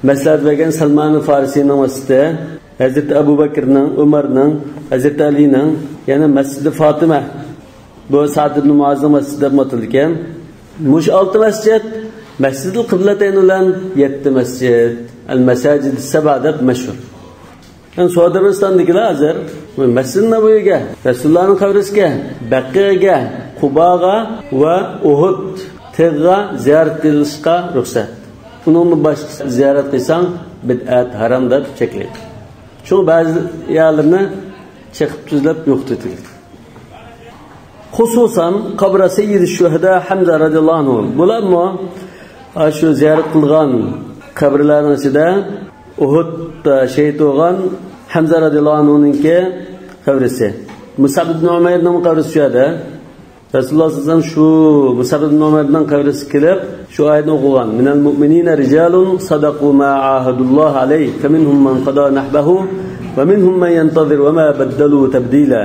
مەسلىھەت بەرگەن سەلمان فارسىينىڭ مەسچىتى، ھەزرىتى ئەبۇ بەكرىنىڭ، ئۆمەرنىڭ، ھەزرىتى ئەلىنىڭ، يەنە مەسجىدى فاتىمە، بۇ سەئد ئىبن مۇئازنىڭ مەسچىتى دەپمۇ ئاتىلىدىكەن. مۇشۇ ئالتە مەسچىت، مەسجىدىل قىبلەتەين بىلەن يەتتە مەسچىت، ئەل مەساجىد سەبە دەپ مەشھۇر. يەنى سودا بىرىستاندىكىلەر ھازىر مەسجىدى نەبەۋىگە، رەسۇلۇللاھنىڭ قەبرىسىگە، بەقىئگە، قۇباغا ۋە ئۇھۇد تېغىغا زىيارەت قىلىشقا رۇخسەت. ئۇنىڭدىن باشقا زىيارەت قىلساڭ بىدئەت، ھارام دەپ چەكلەيدۇ. شۇڭا بەزى يەرلىرىنى چېقىپ تۈزلەپ يوقىتىۋېتىلگەن. خۇسۇسەن قەبرە سەييىدى شۇھەدا ھەمزە رەزىيەللاھۇ ئەنھۇ. بۇلارمۇ شۇ زىيارەت قىلغان قەبرىلەرنىڭ ئىچىدە ئۇھۇدتا شېھىت بولغان ھەمزە رەزىياللاھۇ ئەنھۇنىڭكى قەبرىسى. مۇسئەب ئىبن ئۇمەيرنىڭ قەبرىسى شۇ يەردە. رەسۇلۇللاھ سەللەللاھۇ ئەلەيھى ۋەسەللەم شۇ مۇسئەب ئىبن ئۇمەيرنىڭ قەبرىسىگە كېلىپ، شۇ ئايەتنى ئوقۇغان. مىنەل مۇئمىنىنە رىجالۇن سەدەقۇ ما ئاھەدۇللاھ ئەلەيھ، فەمىنھۇم مەن قەدا نەھبەھۇ، ۋە مىنھۇم مەن يەنتەزىر ۋە ما بەددەلۇ تەبدىلە.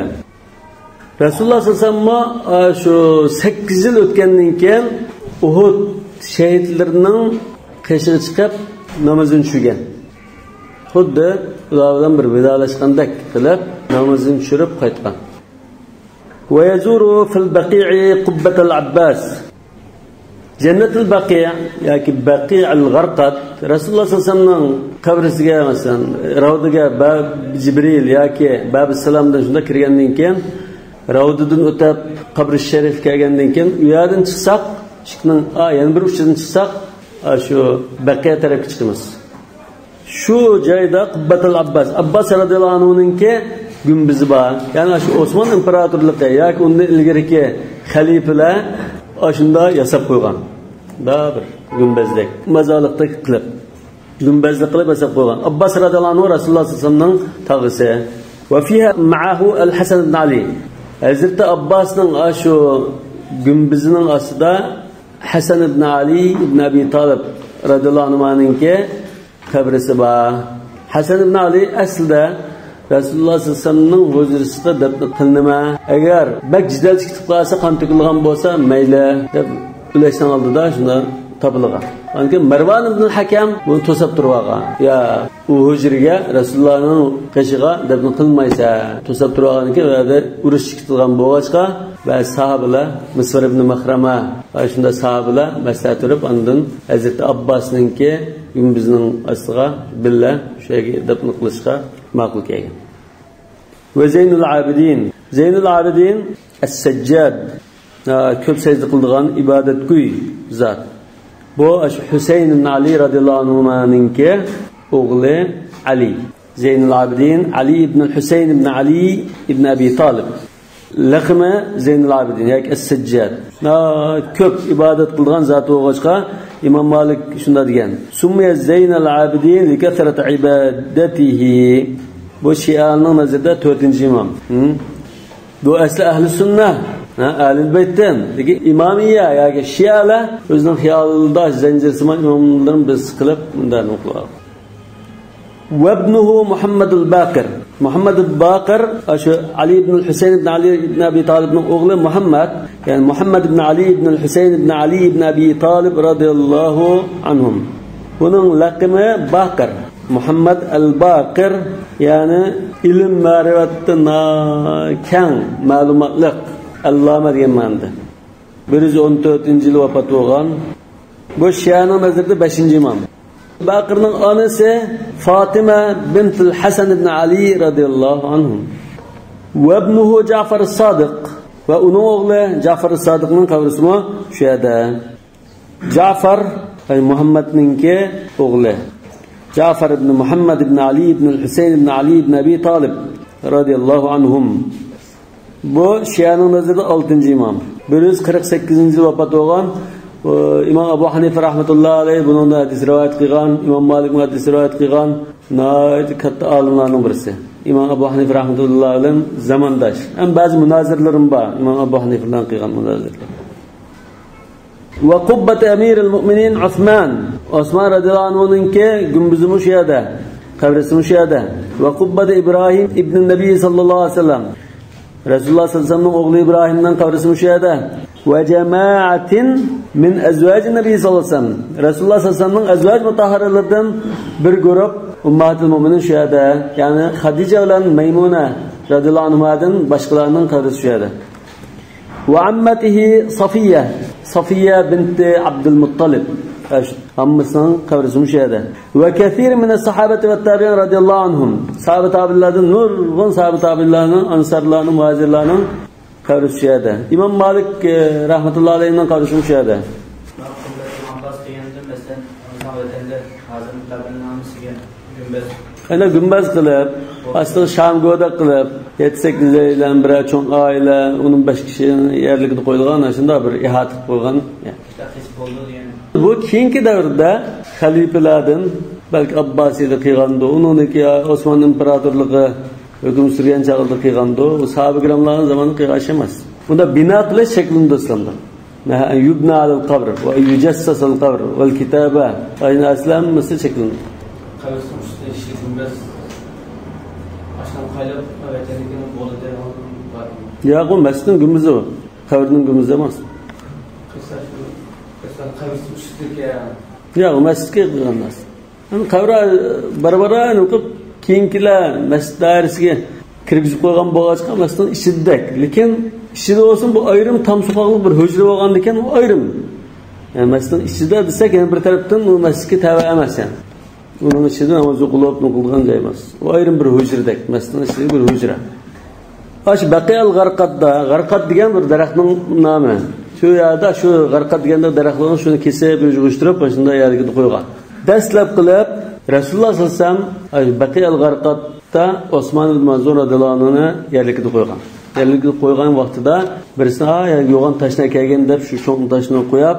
رەسۇلۇللاھ سەللەللاھۇ ئەلەيھى ۋەسەللەممۇ، ئە، شۇ سەككىز يىل ئۆتكەندىن كېيىن ئۇھۇد شېھىتلىرىنىڭ قېشىغا چىقىپ نامىزىنى چۈشۈرگەن. خۇددى ئۇلار بىلەن بىر ۋىدالاشقاندەك قىلىپ نامىزىنى چۈشۈرۈپ قايتقان. ويزور في البقيع قبة العباس. جەننەتۇل بەقىئ ياكى بەقىئۇل غەرقاد، رەسۇلۇللاھ سەللەللاھۇ ئەلەيھى ۋەسەللەمنىڭ قەبرىسىگە، مەسىلەن، رەۋدىگە باب جىبرىل ياكى باب سالامدىن شۇنداق كىرگەندىن كېيىن، رەۋدىدىن ئۆتۈپ، قەبرە شەرىفكە كەلگەندىن كېيىن، ئۇ يەردىن چىقساق، ئىشىكنىڭ، ئا، يەنە بىر ئۇچىدىن چىقساق، ئا، شۇ بەقىئ تەرەپكە چىقىمىز. شۇ جايدا قۇببەتۇل ئابباس، ئابباس رەزىياللاھۇ ئەنھۇنىڭكى گۈمبىزى بار. يەنى شۇ ئوسمان ئىمپېراتورلۇقى ياكى ئۇندىن ئىلگىرىكى خەلىپىلەر ئاشۇنداق ياساپ قويغان. بىر گۈمبەزدەك، مازارلىقتەك قىلىپ، گۈمبەزلىك قىلىپ ياساپ قويغان. ئابباس رەزىياللاھۇ ئەنھۇ رەسۇلۇللاھ سەللەللاھۇ ئەلەيھى ۋەسەللەمنىڭ تاغىسى. ۋە فىھا مەئەھۇ ئەل ھەسەن ئىبن ئەلى. ھەزرىتى ئابباسنىڭ ئاشۇ گۈمبىزىنىڭ ئاستىدا ھەسەن ئىبن ئەلى ئىبن ئەبى تالىب رەزىياللاھۇ ئەنھۇمانىڭكى قەبرىسى بار. ھەسەن ئىبن ئەلى ئەسلىدە رەسۇلۇللاھ سەللەللاھۇ ئەلەيھى ۋەسەللەمنىڭ ھۇزۇرىسىدا دەپنە قىلىنىمەن. ئەگەر بەك جېدەل چىقىپ قالسا، قان تۆكۈلىدىغان بولسا مەيلى دەپ ئۆلۈشنىڭ ئالدىدا شۇنداق تاپىلغان. ئاندىن كېيىن مەرۋان ئىبن ھەكەم بۇنى توساپ تۇرۇۋالغان. يا، ئۇ ھۇجرىگە، رەسۇلۇللاھنىڭ قېشىغا دەپنە قىلمايسەن. توساپ تۇرۇۋالغاندىن كېيىن، ئۇ يەردە ئۇرۇش چىقىدىغان بولغاچقا، بەزى ساھابىلار، مىسۋار ئىبن مەخرەمە، ئاشۇنداق ساھابىلار مەسلىھەت تۇرۇپ، ئاندىن ھەزرىتى ئابباسنىڭكى گۈمبىزىنىڭ ئاستىغا بىللە شۇ يەرگە دەپنە قىلىشقا ماقۇل كەلگەن. ۋە زەينۇل ئابىدىن. زەينۇل ئابىدىن ئەس-سەججاد. ھە، كۆپ سەجدە قىلىدىغان ئىبادەتگۈي زات. بۇ ئاشۇ ھۈسەيىن ئىبن ئەلى رەزىياللاھۇ ئەنھۇمانىڭكى ئوغلى ئەلى. زەينۇل ئابىدىن ئەلى ئىبن ھۈسەيىن ئىبن ئەلى ئىبن ئەبى تالىب. لەقىمى زەينۇل ئابىدىن ياكى ئەس-سەججاد. ھە، كۆپ ئىبادەت قىلىدىغان زات بولغاچقا، ئىمام مالىك شۇنداق دېگەن. سۇممىيە زەينەل ئابىدىن لىكەسرەتى ئىبادەتىھى. بۇ شىئەنىڭ نەزىرىدە تۆتىنچى ئىمام. ھە؟ بۇ ئەسلى ئەھلى سۈننە، ھە، ئەھلى بەيتتىن. لېكىن ئىمامىيە ياكى شىئەلەر ئۆزىنىڭ خىيالىدا زەنجىرسىمان ئىماملىرىنى بىرسى قىلىپ مۇنداق نوقۇل. ۋەبنۇھۇ مۇھەممەدۇل باقىر. مۇھەممەدۇل باقىر، ئاشۇ ئەلى ئىبنۇل ھۈسەيىن ئىبن ئەلى ئىبن ئەبى تالىبنىڭ ئوغلى مۇھەممەد، يەنى مۇھەممەد ئىبن ئەلى ئىبنۇل ھۈسەيىن ئىبن ئەلى ئىبن ئەبى تالىب رەزىياللاھۇ ئەنھۇم. بۇنىڭ لەقىمى باقىر. مۇھەممەد ئەل باقىر، يەنى ئىلىم مەرىپەتتە نا-، كەڭ مەلۇماتلىق، ئەللامە دېگەن مەنىدە. بىر يۈز ئون تۆتىنچى يىلى ۋاپات بولغان. بۇ شىئەنىڭ نەزىرىدە بەشىنچى ئىمام. باقىرنىڭ ئانىسى فاتىمە بىنتۇل ھەسەن ئىبن ئەلى رەزىياللاھۇ ئەنھۇ. ۋەبنۇھۇ جەفەر سادىق. ۋە ئۇنىڭ ئوغلى جەفەر سادىقنىڭ قەبرىسىمۇ شۇ يەردە. جەفەر، يەنى مۇھەممەدنىڭكى ئوغلى. جەفەر ئىبن مۇھەممەد ئىبن ئەلى ئىبن ھۈسەيىن ئىبن ئەلى ئىبن ئەبى تالىب رەزىياللاھۇ ئەنھۇم. بۇ شىئەنىڭ نەزىرىدە ئالتىنچى ئىمام. بىر يۈز قىرىق سەككىزىنچى يىل ۋاپات بولغان، ئىمام ئەبۇ ھەنىفە رەھمەتۇللاھى ئەلەيھ بۇنىڭدىن ھەدىس رىۋايەت قىلغان، ئىمام مالىكمۇ ھەدىس رىۋايەت قىلغان ناھايىتى كاتتا ئالىملارنىڭ بىرسى. ئىمام ئەبۇ ھەنىفە رەھمەتۇللاھى ئەلەيھ زامانداش. ھەم بەزى مۇنازىرىلىرىم بار ئىمام ئەبۇ ھەنىفە بىلەن قىلغان مۇنازىرىلىرىم. ۋە قۇببەتى ئەمىرىل مۇئمىنىن ئۇسمان. ئۇسمان رەزىياللاھۇ ئەنھۇنىڭكى گۈمبىزىمۇ شۇ يەردە، قەبرىسىمۇ شۇ يەردە. ۋە قۇببەتى ئىبراھىم ئىبنىن نەبىي ساللاللاھۇ ئەلەيھى ۋەسەللەم. رەسۇلۇللاھ ساللاللاھۇ ئەلەيھى ۋەسەللەمنىڭ ئوغلى ئىبراھىمنىڭ قەبرىسىمۇ شۇ يەردە. ۋە جەمائەتىن مىن ئەزۋاجىن نەبىي ساللاللاھۇ ئەلەيھى ۋەسەللەم. رەسۇلۇللاھ ساللاللاھۇ ئەلەيھى ۋەسەللەمنىڭ ئەزۋاج مۇتەھھەرەلىرىدىن بىر گۇرۇپ ئۇممەھاتىل مۇئمىنىن شۇ يەردە. يەنى خەدىجە بىلەن مەيمۇنە رەزىياللاھۇ ئەنھۇمادىن باشقىلارنىڭ قەبرىسى شۇ يەردە. ۋە ئەممەتىھى سەفىيە، سەفىيە بىنتى ئابدۇل مۇتتەلىب. ئاممىسىنىڭ قەبرىسىمۇ شۇ يەردە. ۋە كەسىر مىنەس سەھابەتى ۋەت تابىئىن رەزىياللاھۇ ئەنھۇم. ساھابە تابىئىنلاردىن نۇرغۇن ساھابە تابىئىنلارنىڭ، ئەنسارلارنىڭ، مۇھاجىرلارنىڭ قەبرىسى شۇ يەردە. ئىمام مالىك، ئە، رەھمەتۇللاھى ئەلەيھىنىڭ قەبرىسىمۇ شۇ يەردە. ئابباس دېگەندە، مەسىلەن، ئىنسان ۋەتەندە ھازىر قەبرىنىڭ ھەممىسىگە گۈمبەز. ئەنە گۈمبەز قىلىپ، ئاستىغا شامگۆدەك قىلىپ، يەتتە-سەككىز ئائىلە، بىرەر چوڭ ئائىلە، ئۇنىڭ بەش كىشى يەرلىكىدە قويۇلغان، شۇنداق بىر ئىھاتە قىلىپ قويغان. بۇ كېيىنكى دەۋردە خەلىپىلەردىن، بەلكى ئابباسىيدا قىلغاندۇ، ئۇنىڭدىن كېيىن ئوسمان ئىمپېراتورلۇقى ھۆكۈم سۈرگەن چاغدا قىلغاندۇ، ئۇ ساھابە كىراملارنىڭ زامانىدا قىلغان ئىش ئەمەس. بۇندا بىنا قىلىش شەكلىنىدۇ ئىسلامدا. يۇبنى ئەلەل قەبر ۋە يۇجەسسەسەل قەبر ۋەل كىتابە. ئاشۇ نەرسىلەر ھەممىسى شەكلىنىدۇ. قەبرىسىنىڭ ئۈستىدە ئىككى گۈمبەز ئاشۇنى قايلاپ ئەۋەتكەندىن كېيىن بولىدۇ دەيدىغان بارمۇ؟ ياق، ئۇ مەسچىتنىڭ گۈمبىزى ئۇ. قەبرىنىڭ گۈمبىزى ئەمەس. قىلسا شۇ، قىلسا قەبرىسىنىڭ ئۈستىدىكى. ياق، ئۇ مەسچىتكە قىلغان نەرسە. ئەمدى قەبرە بارا-بارا ئېنىقىپ، كېيىنكىلەر مەسچىت دائىرىسىگە كىرگۈزۈپ قويغان بولغاچقا، مەسچىتنىڭ ئىچىدىدەك. لېكىن ئىچىدە بولسىمۇ، بۇ ئايرىم تام سوقاقلىق بىر ھۇجرا بولغاندىكىن، ئۇ ئايرىم. يەنى مەسچىتنىڭ ئىچىدە دېسەك، يەنە بىر تەرەپتىن ئۇ مەسچىتكە تەۋە ئەمەس يەنى. ئۇنىڭ ئىچىدە ناماز ئوقۇلۇپ، نوقۇلغان جاي ئەمەس. ئۇ ئايرىم بىر ھۇجرىدەك، مەسچىتنىڭ ئىچىدىكى بىر ھۇجرا. ئاشۇ بەقىئەل غارقاددا، غارقاد دېگەن بىر دەرەخنىڭ نامى. شۇ يەردە شۇ غارقاد دېگەندە دەرەخلەرنى شۇنى كېسىپ، يىغىشتۇرۇپ، شۇنداق يەرلىكىدە قويغان. دەسلەپ قىلىپ، رەسۇلۇللا سەللەللاھۇ ئەلەيھى ۋەسەللەم ئاشۇ بەقىئەل غارقادتا ئوسمان ئىبن مەزئۇن رەزىياللاھۇ ئەنھۇنى يەرلىكىدە قويغان. يەرلىكىدە قويغان ۋاقتىدا بىرسى، «ھا، يوغان تاشنى ئەكەلگىن» دەپ، شۇ چوڭ تاشنى قويۇپ،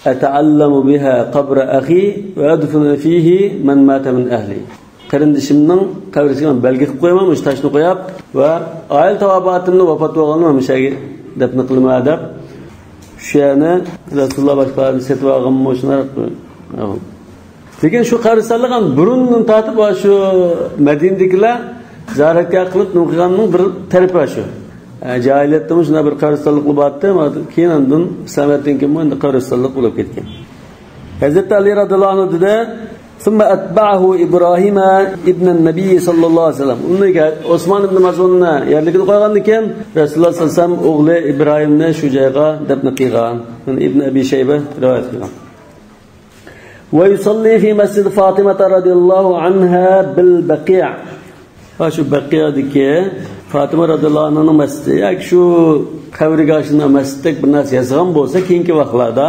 «ئەتەئەللەمۇ بىھا قەبرە ئەخى ۋە ئەدفىنۇ فىھى مەن ماتە مىن ئەھلى.» قېرىندىشىمنىڭ قەبرىسىگە بەلگە قىلىپ قويىمەن، مۇشۇ تاشنى قويۇپ، ۋە ئائىلە تاۋابىئاتىمنى، ۋاپات بولغاننى مۇشۇ يەرگە دەپنە قىلىمەن دەپ، شۇ يەرنى رەسۇلۇللا باشقىلاردىن سېتىپ ئالغانمۇ شۇنداق. لېكىن شۇ قەبرىستانلىق ھەم بۇرۇندىن تارتىپ شۇ مەدىنىدىكىلەر زىيارەتگاھ قىلىپ نېمە قىلغاننىڭ بىر تەرىپى شۇ. ئە، جاھىلىيەتتىمۇ شۇنداق بىر قەبرىستانلىق بولاتتى، كېيىن ئاندىن ئىسلامىيەتتىن كېيىن بۇ ئەمدى قەبرىستانلىق بولۇپ كەتكەن. ھەزرىتى ئەلى رەزىياللاھۇ ئەنھۇ دېدى، ثم أتبعه إبراهيم ابن النبي صلى الله عليه وسلم. ئۇنىڭ كېيىن ئوسمان ئىبن مەزئۇننى يەرلىكىدە قويغاندىن كېيىن، رەسۇلۇللا سەللەللاھۇ ئەلەيھى ۋەسەللەم ئوغلى ئىبراھىمنى شۇ جايغا دەپنە قىلغان. بۇنى ئىبن ئەبى شەيبە رىۋايەت قىلغان. ويصلي في مسجد فاطمة رضي الله عنها بالبقيع. ھا، شۇ بەقىئدىكى فاتىمە رەزىياللاھۇ ئەنھانىڭ مەسچىتى ياكى شۇ قەبرىگە شۇنداق مەسچىتتەك بىر نەرسە ياسىغان بولسا، كېيىنكى ۋاقىتلاردا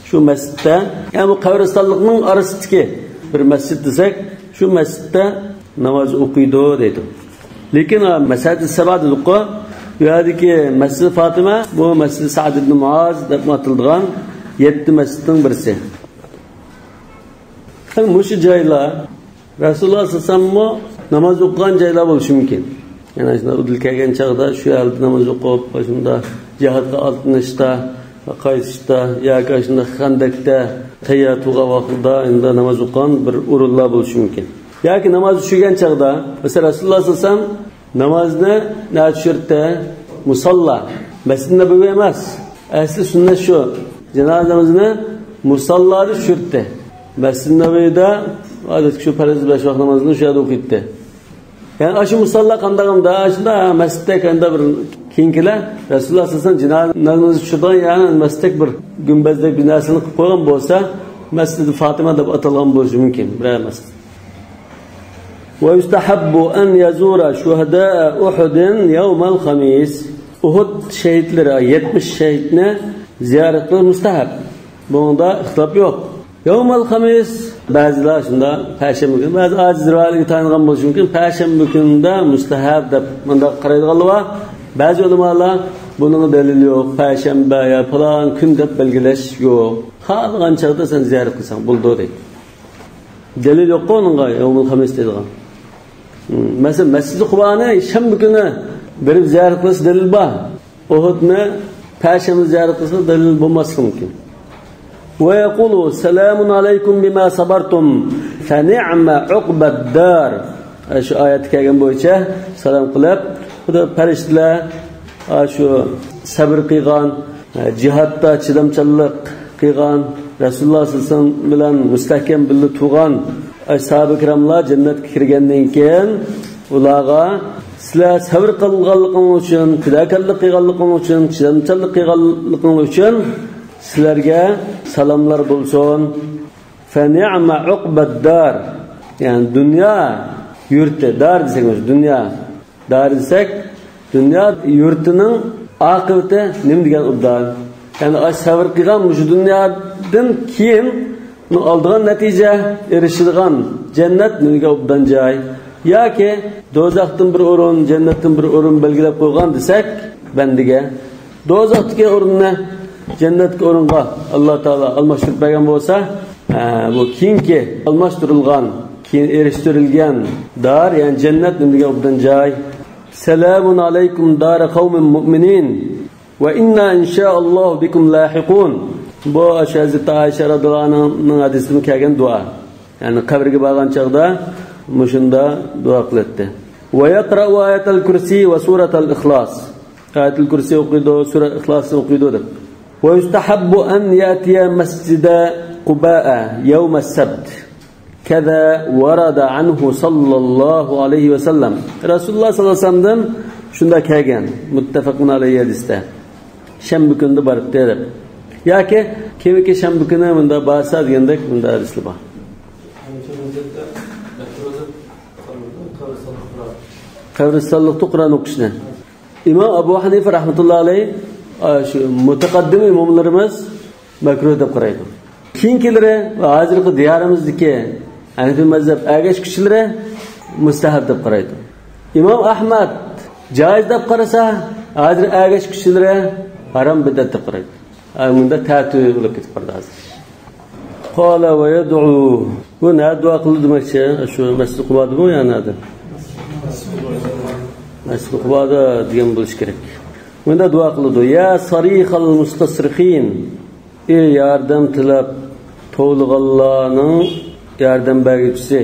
شۇ مەسچىتتە، يەنى بۇ قەبرىستانلىقنىڭ ئارىسىدىكى بىر مەسچىت دېسەك، شۇ مەسچىتتە ناماز ئوقۇيدۇ دەيدۇ. لېكىن، ھا، مەسجىد سەبا دېدۇققۇ، بۇ يەردىكى مەسچىد فاتىمە، بۇ مەسچىد سەئد ئىبن مۇئاز دەپ ئاتىلىدىغان يەتتە مەسچىتنىڭ بىرسى. مۇشۇ جايلار رەسۇلۇللا سەللەللاھۇ ئەلەيھى ۋەسەللەممۇ ناماز ئوقۇغان جايلار بولۇشى مۇمكىن. يەنى شۇنداق ئۇدۇل كەلگەن چاغدا شۇ يەردە ناماز ئوقۇپ، شۇنداق جىھادقا ئاتلىنىشتا، قايتىشتا ياكى شۇنداق خەندەكتە تەييار تۇرغان ۋاقتىدا ئەمدى ناماز ئوقۇغان بىر ئورۇنلار بولۇشى مۇمكىن. ياكى ناماز چۈشۈرگەن چاغدا، مەسىلەن، رەسۇلۇللا سەللەللاھۇ ئەلەيھى ۋەسەللەم نامازنى نەدە چۈشۈردى؟ مۇساللا. مەسجىد نەبەۋى ئەمەس. ئەسلى سۈننەت شۇ. جانازە نامىزىنى مۇساللادا چۈشۈردى. مەسجىد نەبەۋىدە ئادەتتىكى شۇ پەرز بەش ۋاق نامازىنى شۇ يەردە ئوقۇيتتى. يەنى ئاشۇ مۇساللا قانداق ئەمدى؟ ئاشۇنداق، ھە، مەسچىتتەك ئەمدى بىر كېيىنكىلەر رەسۇلۇللا سەللەللاھۇ ئەلەيھى ۋەسەللەم جانازە نامىزىنى چۈشۈردىغان يەرنى مەسچىتتەك بىر گۈمبەزدەك بىر نەرسىنى قىلىپ قويغان بولسا، مەسجىدى فاتىمە دەپ ئاتالغان بولۇشى مۇمكىن، بىرەر مەسچىت. ويستحب أن يزور شهداء أحد يوم الخميس. ئۇھۇد شەھىدلىرى، يەتمىش شەھىدنى زىيارەت قىلىش مۇستەھەب. بۇنىڭدا ئىختىلاپ يوق. يومەل خەمىس، بەزىلەر شۇنداق، پەشەنبە كۈنى، بەزى ئاجىز رىۋايەتلەرگە تايانغان بولۇشى مۇمكىن، پەشەنبە كۈنىدە مۇستەھەب دەپ مۇنداق قارايدىغانلار بار. بەزى ئۆلىمالار بۇنىڭغا دەلىل يوق، پەشەنبە يا پالان كۈن دەپ بەلگىلەش يوق. خالىغان چاغدا سەن زىيارەت قىلساڭ بولىدۇ دەيدۇ. دەلىل يوققۇ ئۇنىڭغا، يومۇل خەمىس دەيدىغان. مەسىلەن، مەسجىدى قۇبانى شەنبە كۈنى بېرىپ زىيارەت قىلسا دەلىل بار. ئۇھۇدنى پەشەنبە زىيارەت قىلسا دەلىل بولماسلىقى مۇمكىن. ويقول سلام عليكم بما صبرتم فنعم عقبى الدار. شۇ ئايەتتە كەلگەن بويىچە سالام قىلىپ، خۇدا پەرىشتىلەر شۇ سەۋر قىلغان، جىھادتا چىدامچانلىق قىلغان، رەسۇلۇللا سەللەللاھۇ ئەلەيھى ۋەسەللەم بىلەن مۇستەھكەم بىللە تۇرغان ئەسھابى كىراملار جەننەتكە كىرگەندىن كېيىن ئۇلارغا، سىلەر سەۋر قىلغانلىقىڭلار ئۈچۈن، پىداكارلىق قىلغانلىقىڭلار ئۈچۈن، چىدامچانلىق قىلغانلىقىڭلار ئۈچۈن سىلەرگە سالاملار بولسۇن. فنعم عقبى الدار. يەنى دۇنيا يۇرتى، دار دېسەك، دۇنيا. دار دېسەك، دۇنيا يۇرتىنىڭ ئاقىۋىتى نېمە دېگەن ئوبدان. يەنى ئاش سەۋر قىلغان مۇشۇ دۇنيادىن كېيىن ئالىدىغان نەتىجە، ئېرىشىدىغان جەننەت نېمىگە ئوبدان جاي. ياكى دوزاختىن بىر ئورۇن، جەننەتتىن بىر ئورۇن بەلگىلەپ قويغان دېسەك بەندىگە، دوزاختىكى ئورۇننى جەننەتتىكى ئورۇنغا ئاللا تائالا ئالماشتۇرۇپ بەرگەن بولسا، ھە، بۇ كېيىنكى ئالماشتۇرۇلغان، كېيىن ئېرىشتۈرۈلگەن دار، يەنى جەننەت نېمە دېگەن ئوبدان جاي. سلام عليكم دار قوم مؤمنين وإنا إن شاء الله بكم لاحقون. بۇ ئاشۇ ھەزرىتى ئائىشە رەزىياللاھۇ ئەنھانىڭ ھەدىسىدىمۇ كەلگەن دۇئا. يەنى قەبرىگە بارغان چاغدا مۇشۇنداق دۇئا قىلاتتى. ويقرأ آية الكرسي وسورة الإخلاص. ئايەتۇل كۇرسى ئوقۇيدۇ، سۈرە ئىخلاسنى ئوقۇيدۇ دەپ. ويستحب أن يأتي مسجد قباء يوم السبت. كذا ورد عنه صلى الله عليه وسلم. رەسۇلۇللاھ سەللەللاھۇ ئەلەيھى ۋەسەللەمدىن شۇنداق كەلگەن. مۇتتەفەقۇن ئەلەيھى ھەدىستە. شەنبە كۈنىدە باراتتى دەپ. ياكى كېيىنكى شەنبە كۈنى مۇندا بارسا دېگەندەك مۇندا ھەدىسلەر بار. قەبرىستانلىقتا قۇرئان ئوقۇشنى. ئىمام ئەبۇ ھەنىفە رەھمەتۇللاھى ئەلەيھ، ئا، شۇ مۇتەقەددىم ئىماملىرىمىز مەكرۇھ دەپ قارايدۇ. كېيىنكىلىرى ۋە ھازىرقى دىيارىمىزدىكى ھەنىفىي مەزھەپ ئەگەشكۈچىلىرى مۇستەھەب دەپ قارايدۇ. ئىمام ئەھمەد جائىز دەپ قارىسا، ھازىر ئەگەشكۈچىلىرى ھارام، بىدئەت دەپ قارايدۇ. ئا، مۇنداق تەتۈر بولۇپ كېتىپ قالدى ھازىر. قال ويدعو. بۇ نەدە دۇئا قىلىدۇ دېمەكچى؟ شۇ مەسجىدى قۇبادىمۇ يا نەدە؟ مەسجىدى قۇبادا دېگەن بولۇشى كېرەك. بۇندا دۇئا قىلىدۇ. يا صريخ المستصرخين. ئى ياردەم تىلەپ توۋلىغانلارنىڭ ياردەم بەرگۈچىسى.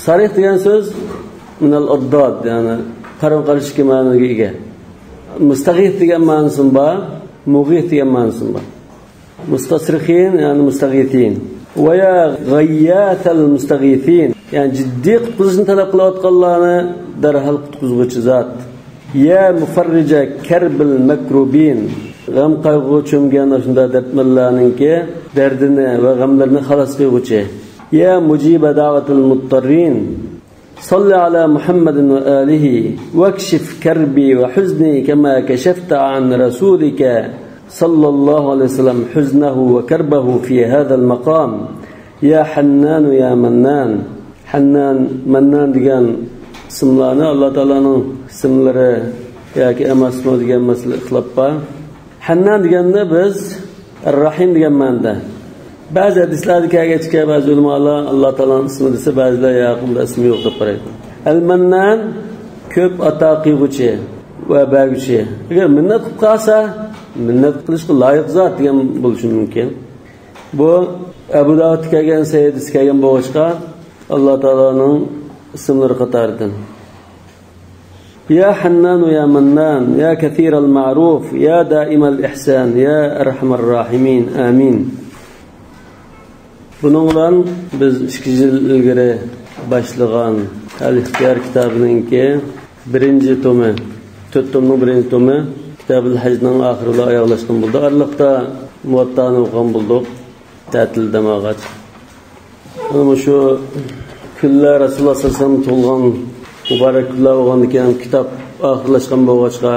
سارىخ دېگەن سۆز من الأضداد، يەنى قارىمۇ قارشىدىكى مەنىگە ئىگە. مۇستەغىث دېگەن مەنىسىمۇ بار، مۇغىث دېگەن مەنىسىمۇ بار. مۇستەسرىخىن، يەنى مۇستەغىسىن. ۋە يا غەيياسەل مۇستەغىسىن، يەنى جىددىي قۇتقۇزۇشنى تەلەپ قىلىۋاتقانلارنى دەرھال قۇتقۇزغۇچى زات. يا مۇفەررىجە كەربىل مەكرۇبىن، غەم قايغۇغا چۆمگەن ئاشۇنداق دەردمەنلەرنىڭكى دەردىنى ۋە غەملىرىنى خالاس قىلغۇچى. يا مۇجىبە دەۋەتىل مۇتتەررىن، صل على محمد وآله واكشف كربي وحزني كما كشفت عن رسولك صلى الله عليه وسلم حزنه وكربه في هذا المقام. يا حنان يا منان. ھەننان، مەننان دېگەن ئىسىملارنى ئاللا تائالانىڭ ئىسىملىرى ياكى ئەمەسمۇ دېگەن مەسىلە ئىختىلاپ بار. ھەننان دېگەندە بىز ئەر-راھىم دېگەن مەنىدە. بەزى ھەدىسلەردە كەلگەچكە، بەزى ئۆلىمالار ئاللا تائالانىڭ ئىسمى دېسە، بەزىلەر ياق، ئۇنداق ئىسمى يوق دەپ قارايدۇ. ئەل-مەننان، كۆپ ئاتا قىلغۇچى ۋە بەرگۈچى. ئەگەر مىننەت قىلىپ قالسا، مىننەت قىلىشقا لايىق زات دېگەن بولۇشى مۇمكىن. بۇ ئەبۇ داۋۇدتا كەلگەن، سەھىھ ھەدىستە كەلگەن بولغاچقا، ئاللا تائالانىڭ ئىسىملىرى قاتارىدىن. يا حنان يا منان، يا كثير المعروف، يا دائم الإحسان، يا أرحم الراحمين. آمين. بۇنىڭ بىلەن بىز ئىككى يىل ئىلگىرى باشلىغان ئەل ئىختىيار كىتابىنىڭكى بىرىنچى تومى، تۆت تومنىڭ بىرىنچى تومى كىتابىل ھەجنىڭ ئاخىرى بىلەن ئاياغلاشقان بولدى. ئارىلىقتا مۇۋەتتانى ئوقۇغان بولدۇق. تەتىل دەم ئالغاچ. مانا مۇشۇ كۈنلەر رەسۇلۇللا سەللەللاھۇ ئەلەيھى ۋەسەللەم تۇغۇلغان مۇبارەك كۈنلەر بولغاندىكىن، كىتاب ئاخىرلاشقان بولغاچقا،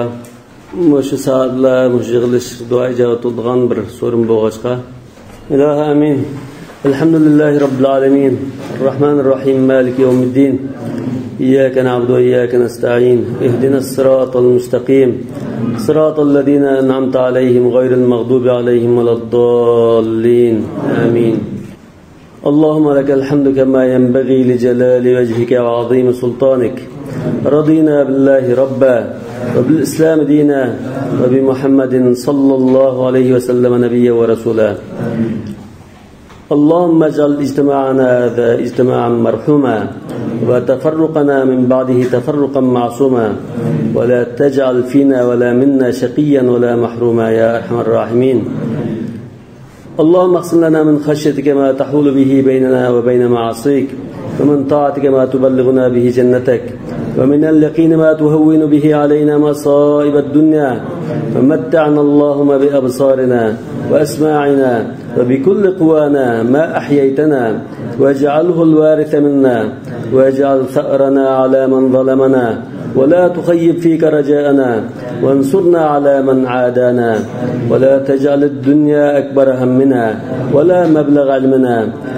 مۇشۇ سائەتلەر، مۇشۇ يىغىلىش دۇئا ئىجابەت بولىدىغان بىر سورۇن بولغاچقا. ئىلاھى ئامىن. الحمد لله رب العالمين، الرحمن الرحيم، مالك يوم الدين، إياك نعبد وإياك نستعين، اهدنا الصراط المستقيم، صراط الذين أنعمت عليهم غير المغضوب عليهم ولا الضالين. آمين. اللهم لك الحمد كما ينبغي لجلال وجهك وعظيم سلطانك. رضينا بالله ربا، وبالإسلام دينا، وبمحمد صلى الله عليه وسلم نبيا ورسولا. اللهم اجعل اجتماعنا هذا اجتماعا مرحوما، وتفرقنا من بعده تفرقا معصوما، ولا تجعل فينا ولا منا شقيا ولا محروما يا أرحم الراحمين. اللهم اقسم لنا من خشيتك ما تحول به بيننا وبين معاصيك، ومن طاعتك ما تبلغنا به جنتك، ومن اليقين ما تهون به علينا مصائب الدنيا، ومتعنا اللهم بأبصارنا وأسماعنا وبكل قوانا ما أحييتنا، واجعله الوارث منا، واجعل ثأرنا على من ظلمنا، ولا تخيب فيك رجاءنا، وانصرنا على من عادانا، ولا تجعل الدنيا أكبر همنا، ولا مبلغ علمنا،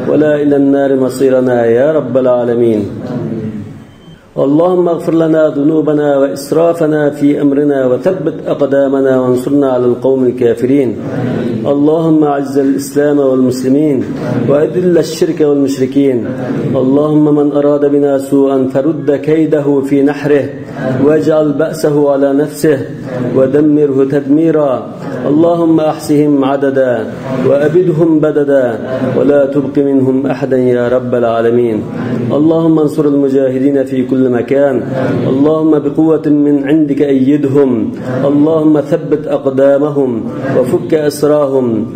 ولا إلى النار مصيرنا يا رب العالمين. اللهم اغفر لنا ذنوبنا وإسرافنا في أمرنا وثبت أقدامنا وانصرنا على القوم الكافرين. اللهم أعز الإسلام والمسلمين وأذل الشرك والمشركين. اللهم من أراد بنا سوءا فرد كيده في نحره واجعل بأسه على نفسه ودمره تدميرا. اللهم أحصهم عددا وأبدهم بددا ولا تبق منهم أحدا يا رب العالمين. اللهم انصر المجاهدين في كل مكان. اللهم بقوة من عندك أيدهم. اللهم ثبت أقدامهم وفك أسراهم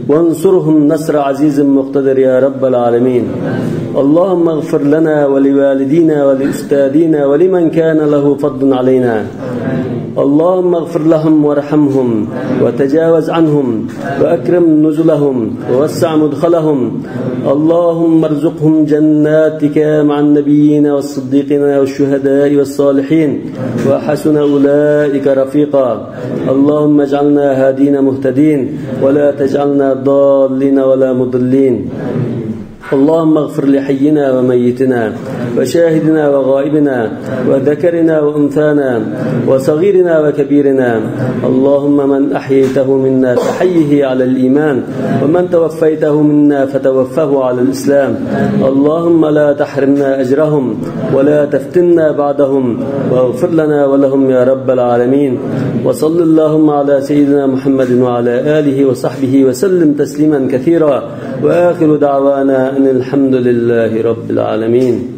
وانصرهم نصر عزيز مقتدر يا رب العالمين. اللهم اغفر لنا ولوالدينا ولأستاذنا ولمن كان له فضل علينا. اللهم اغفر لهم وارحمهم وتجاوز عنهم وأكرم نزلهم ووسع مدخلهم. اللهم ارزقهم جناتك مع النبيين والصديقين والشهداء والصالحين وحسن أولئك رفيقا. اللهم اجعلنا هادين مهتدين ولا تجعلنا ضالين ولا مضلين. اللهم اغفر لحينا وميتنا وشاهدنا وغائبنا وذكرنا وأنثانا وصغيرنا وكبيرنا. اللهم من أحييته منا فحيه على الإيمان ومن توفيته منا فتوفه على الإسلام. اللهم لا تحرمنا أجرهم ولا تفتنا بعدهم واغفر لنا ولهم يا رب العالمين. وصل اللهم على سيدنا محمد وعلى آله وصحبه وسلم تسليما كثيرا. وآخر دعوانا أن الحمد لله رب العالمين.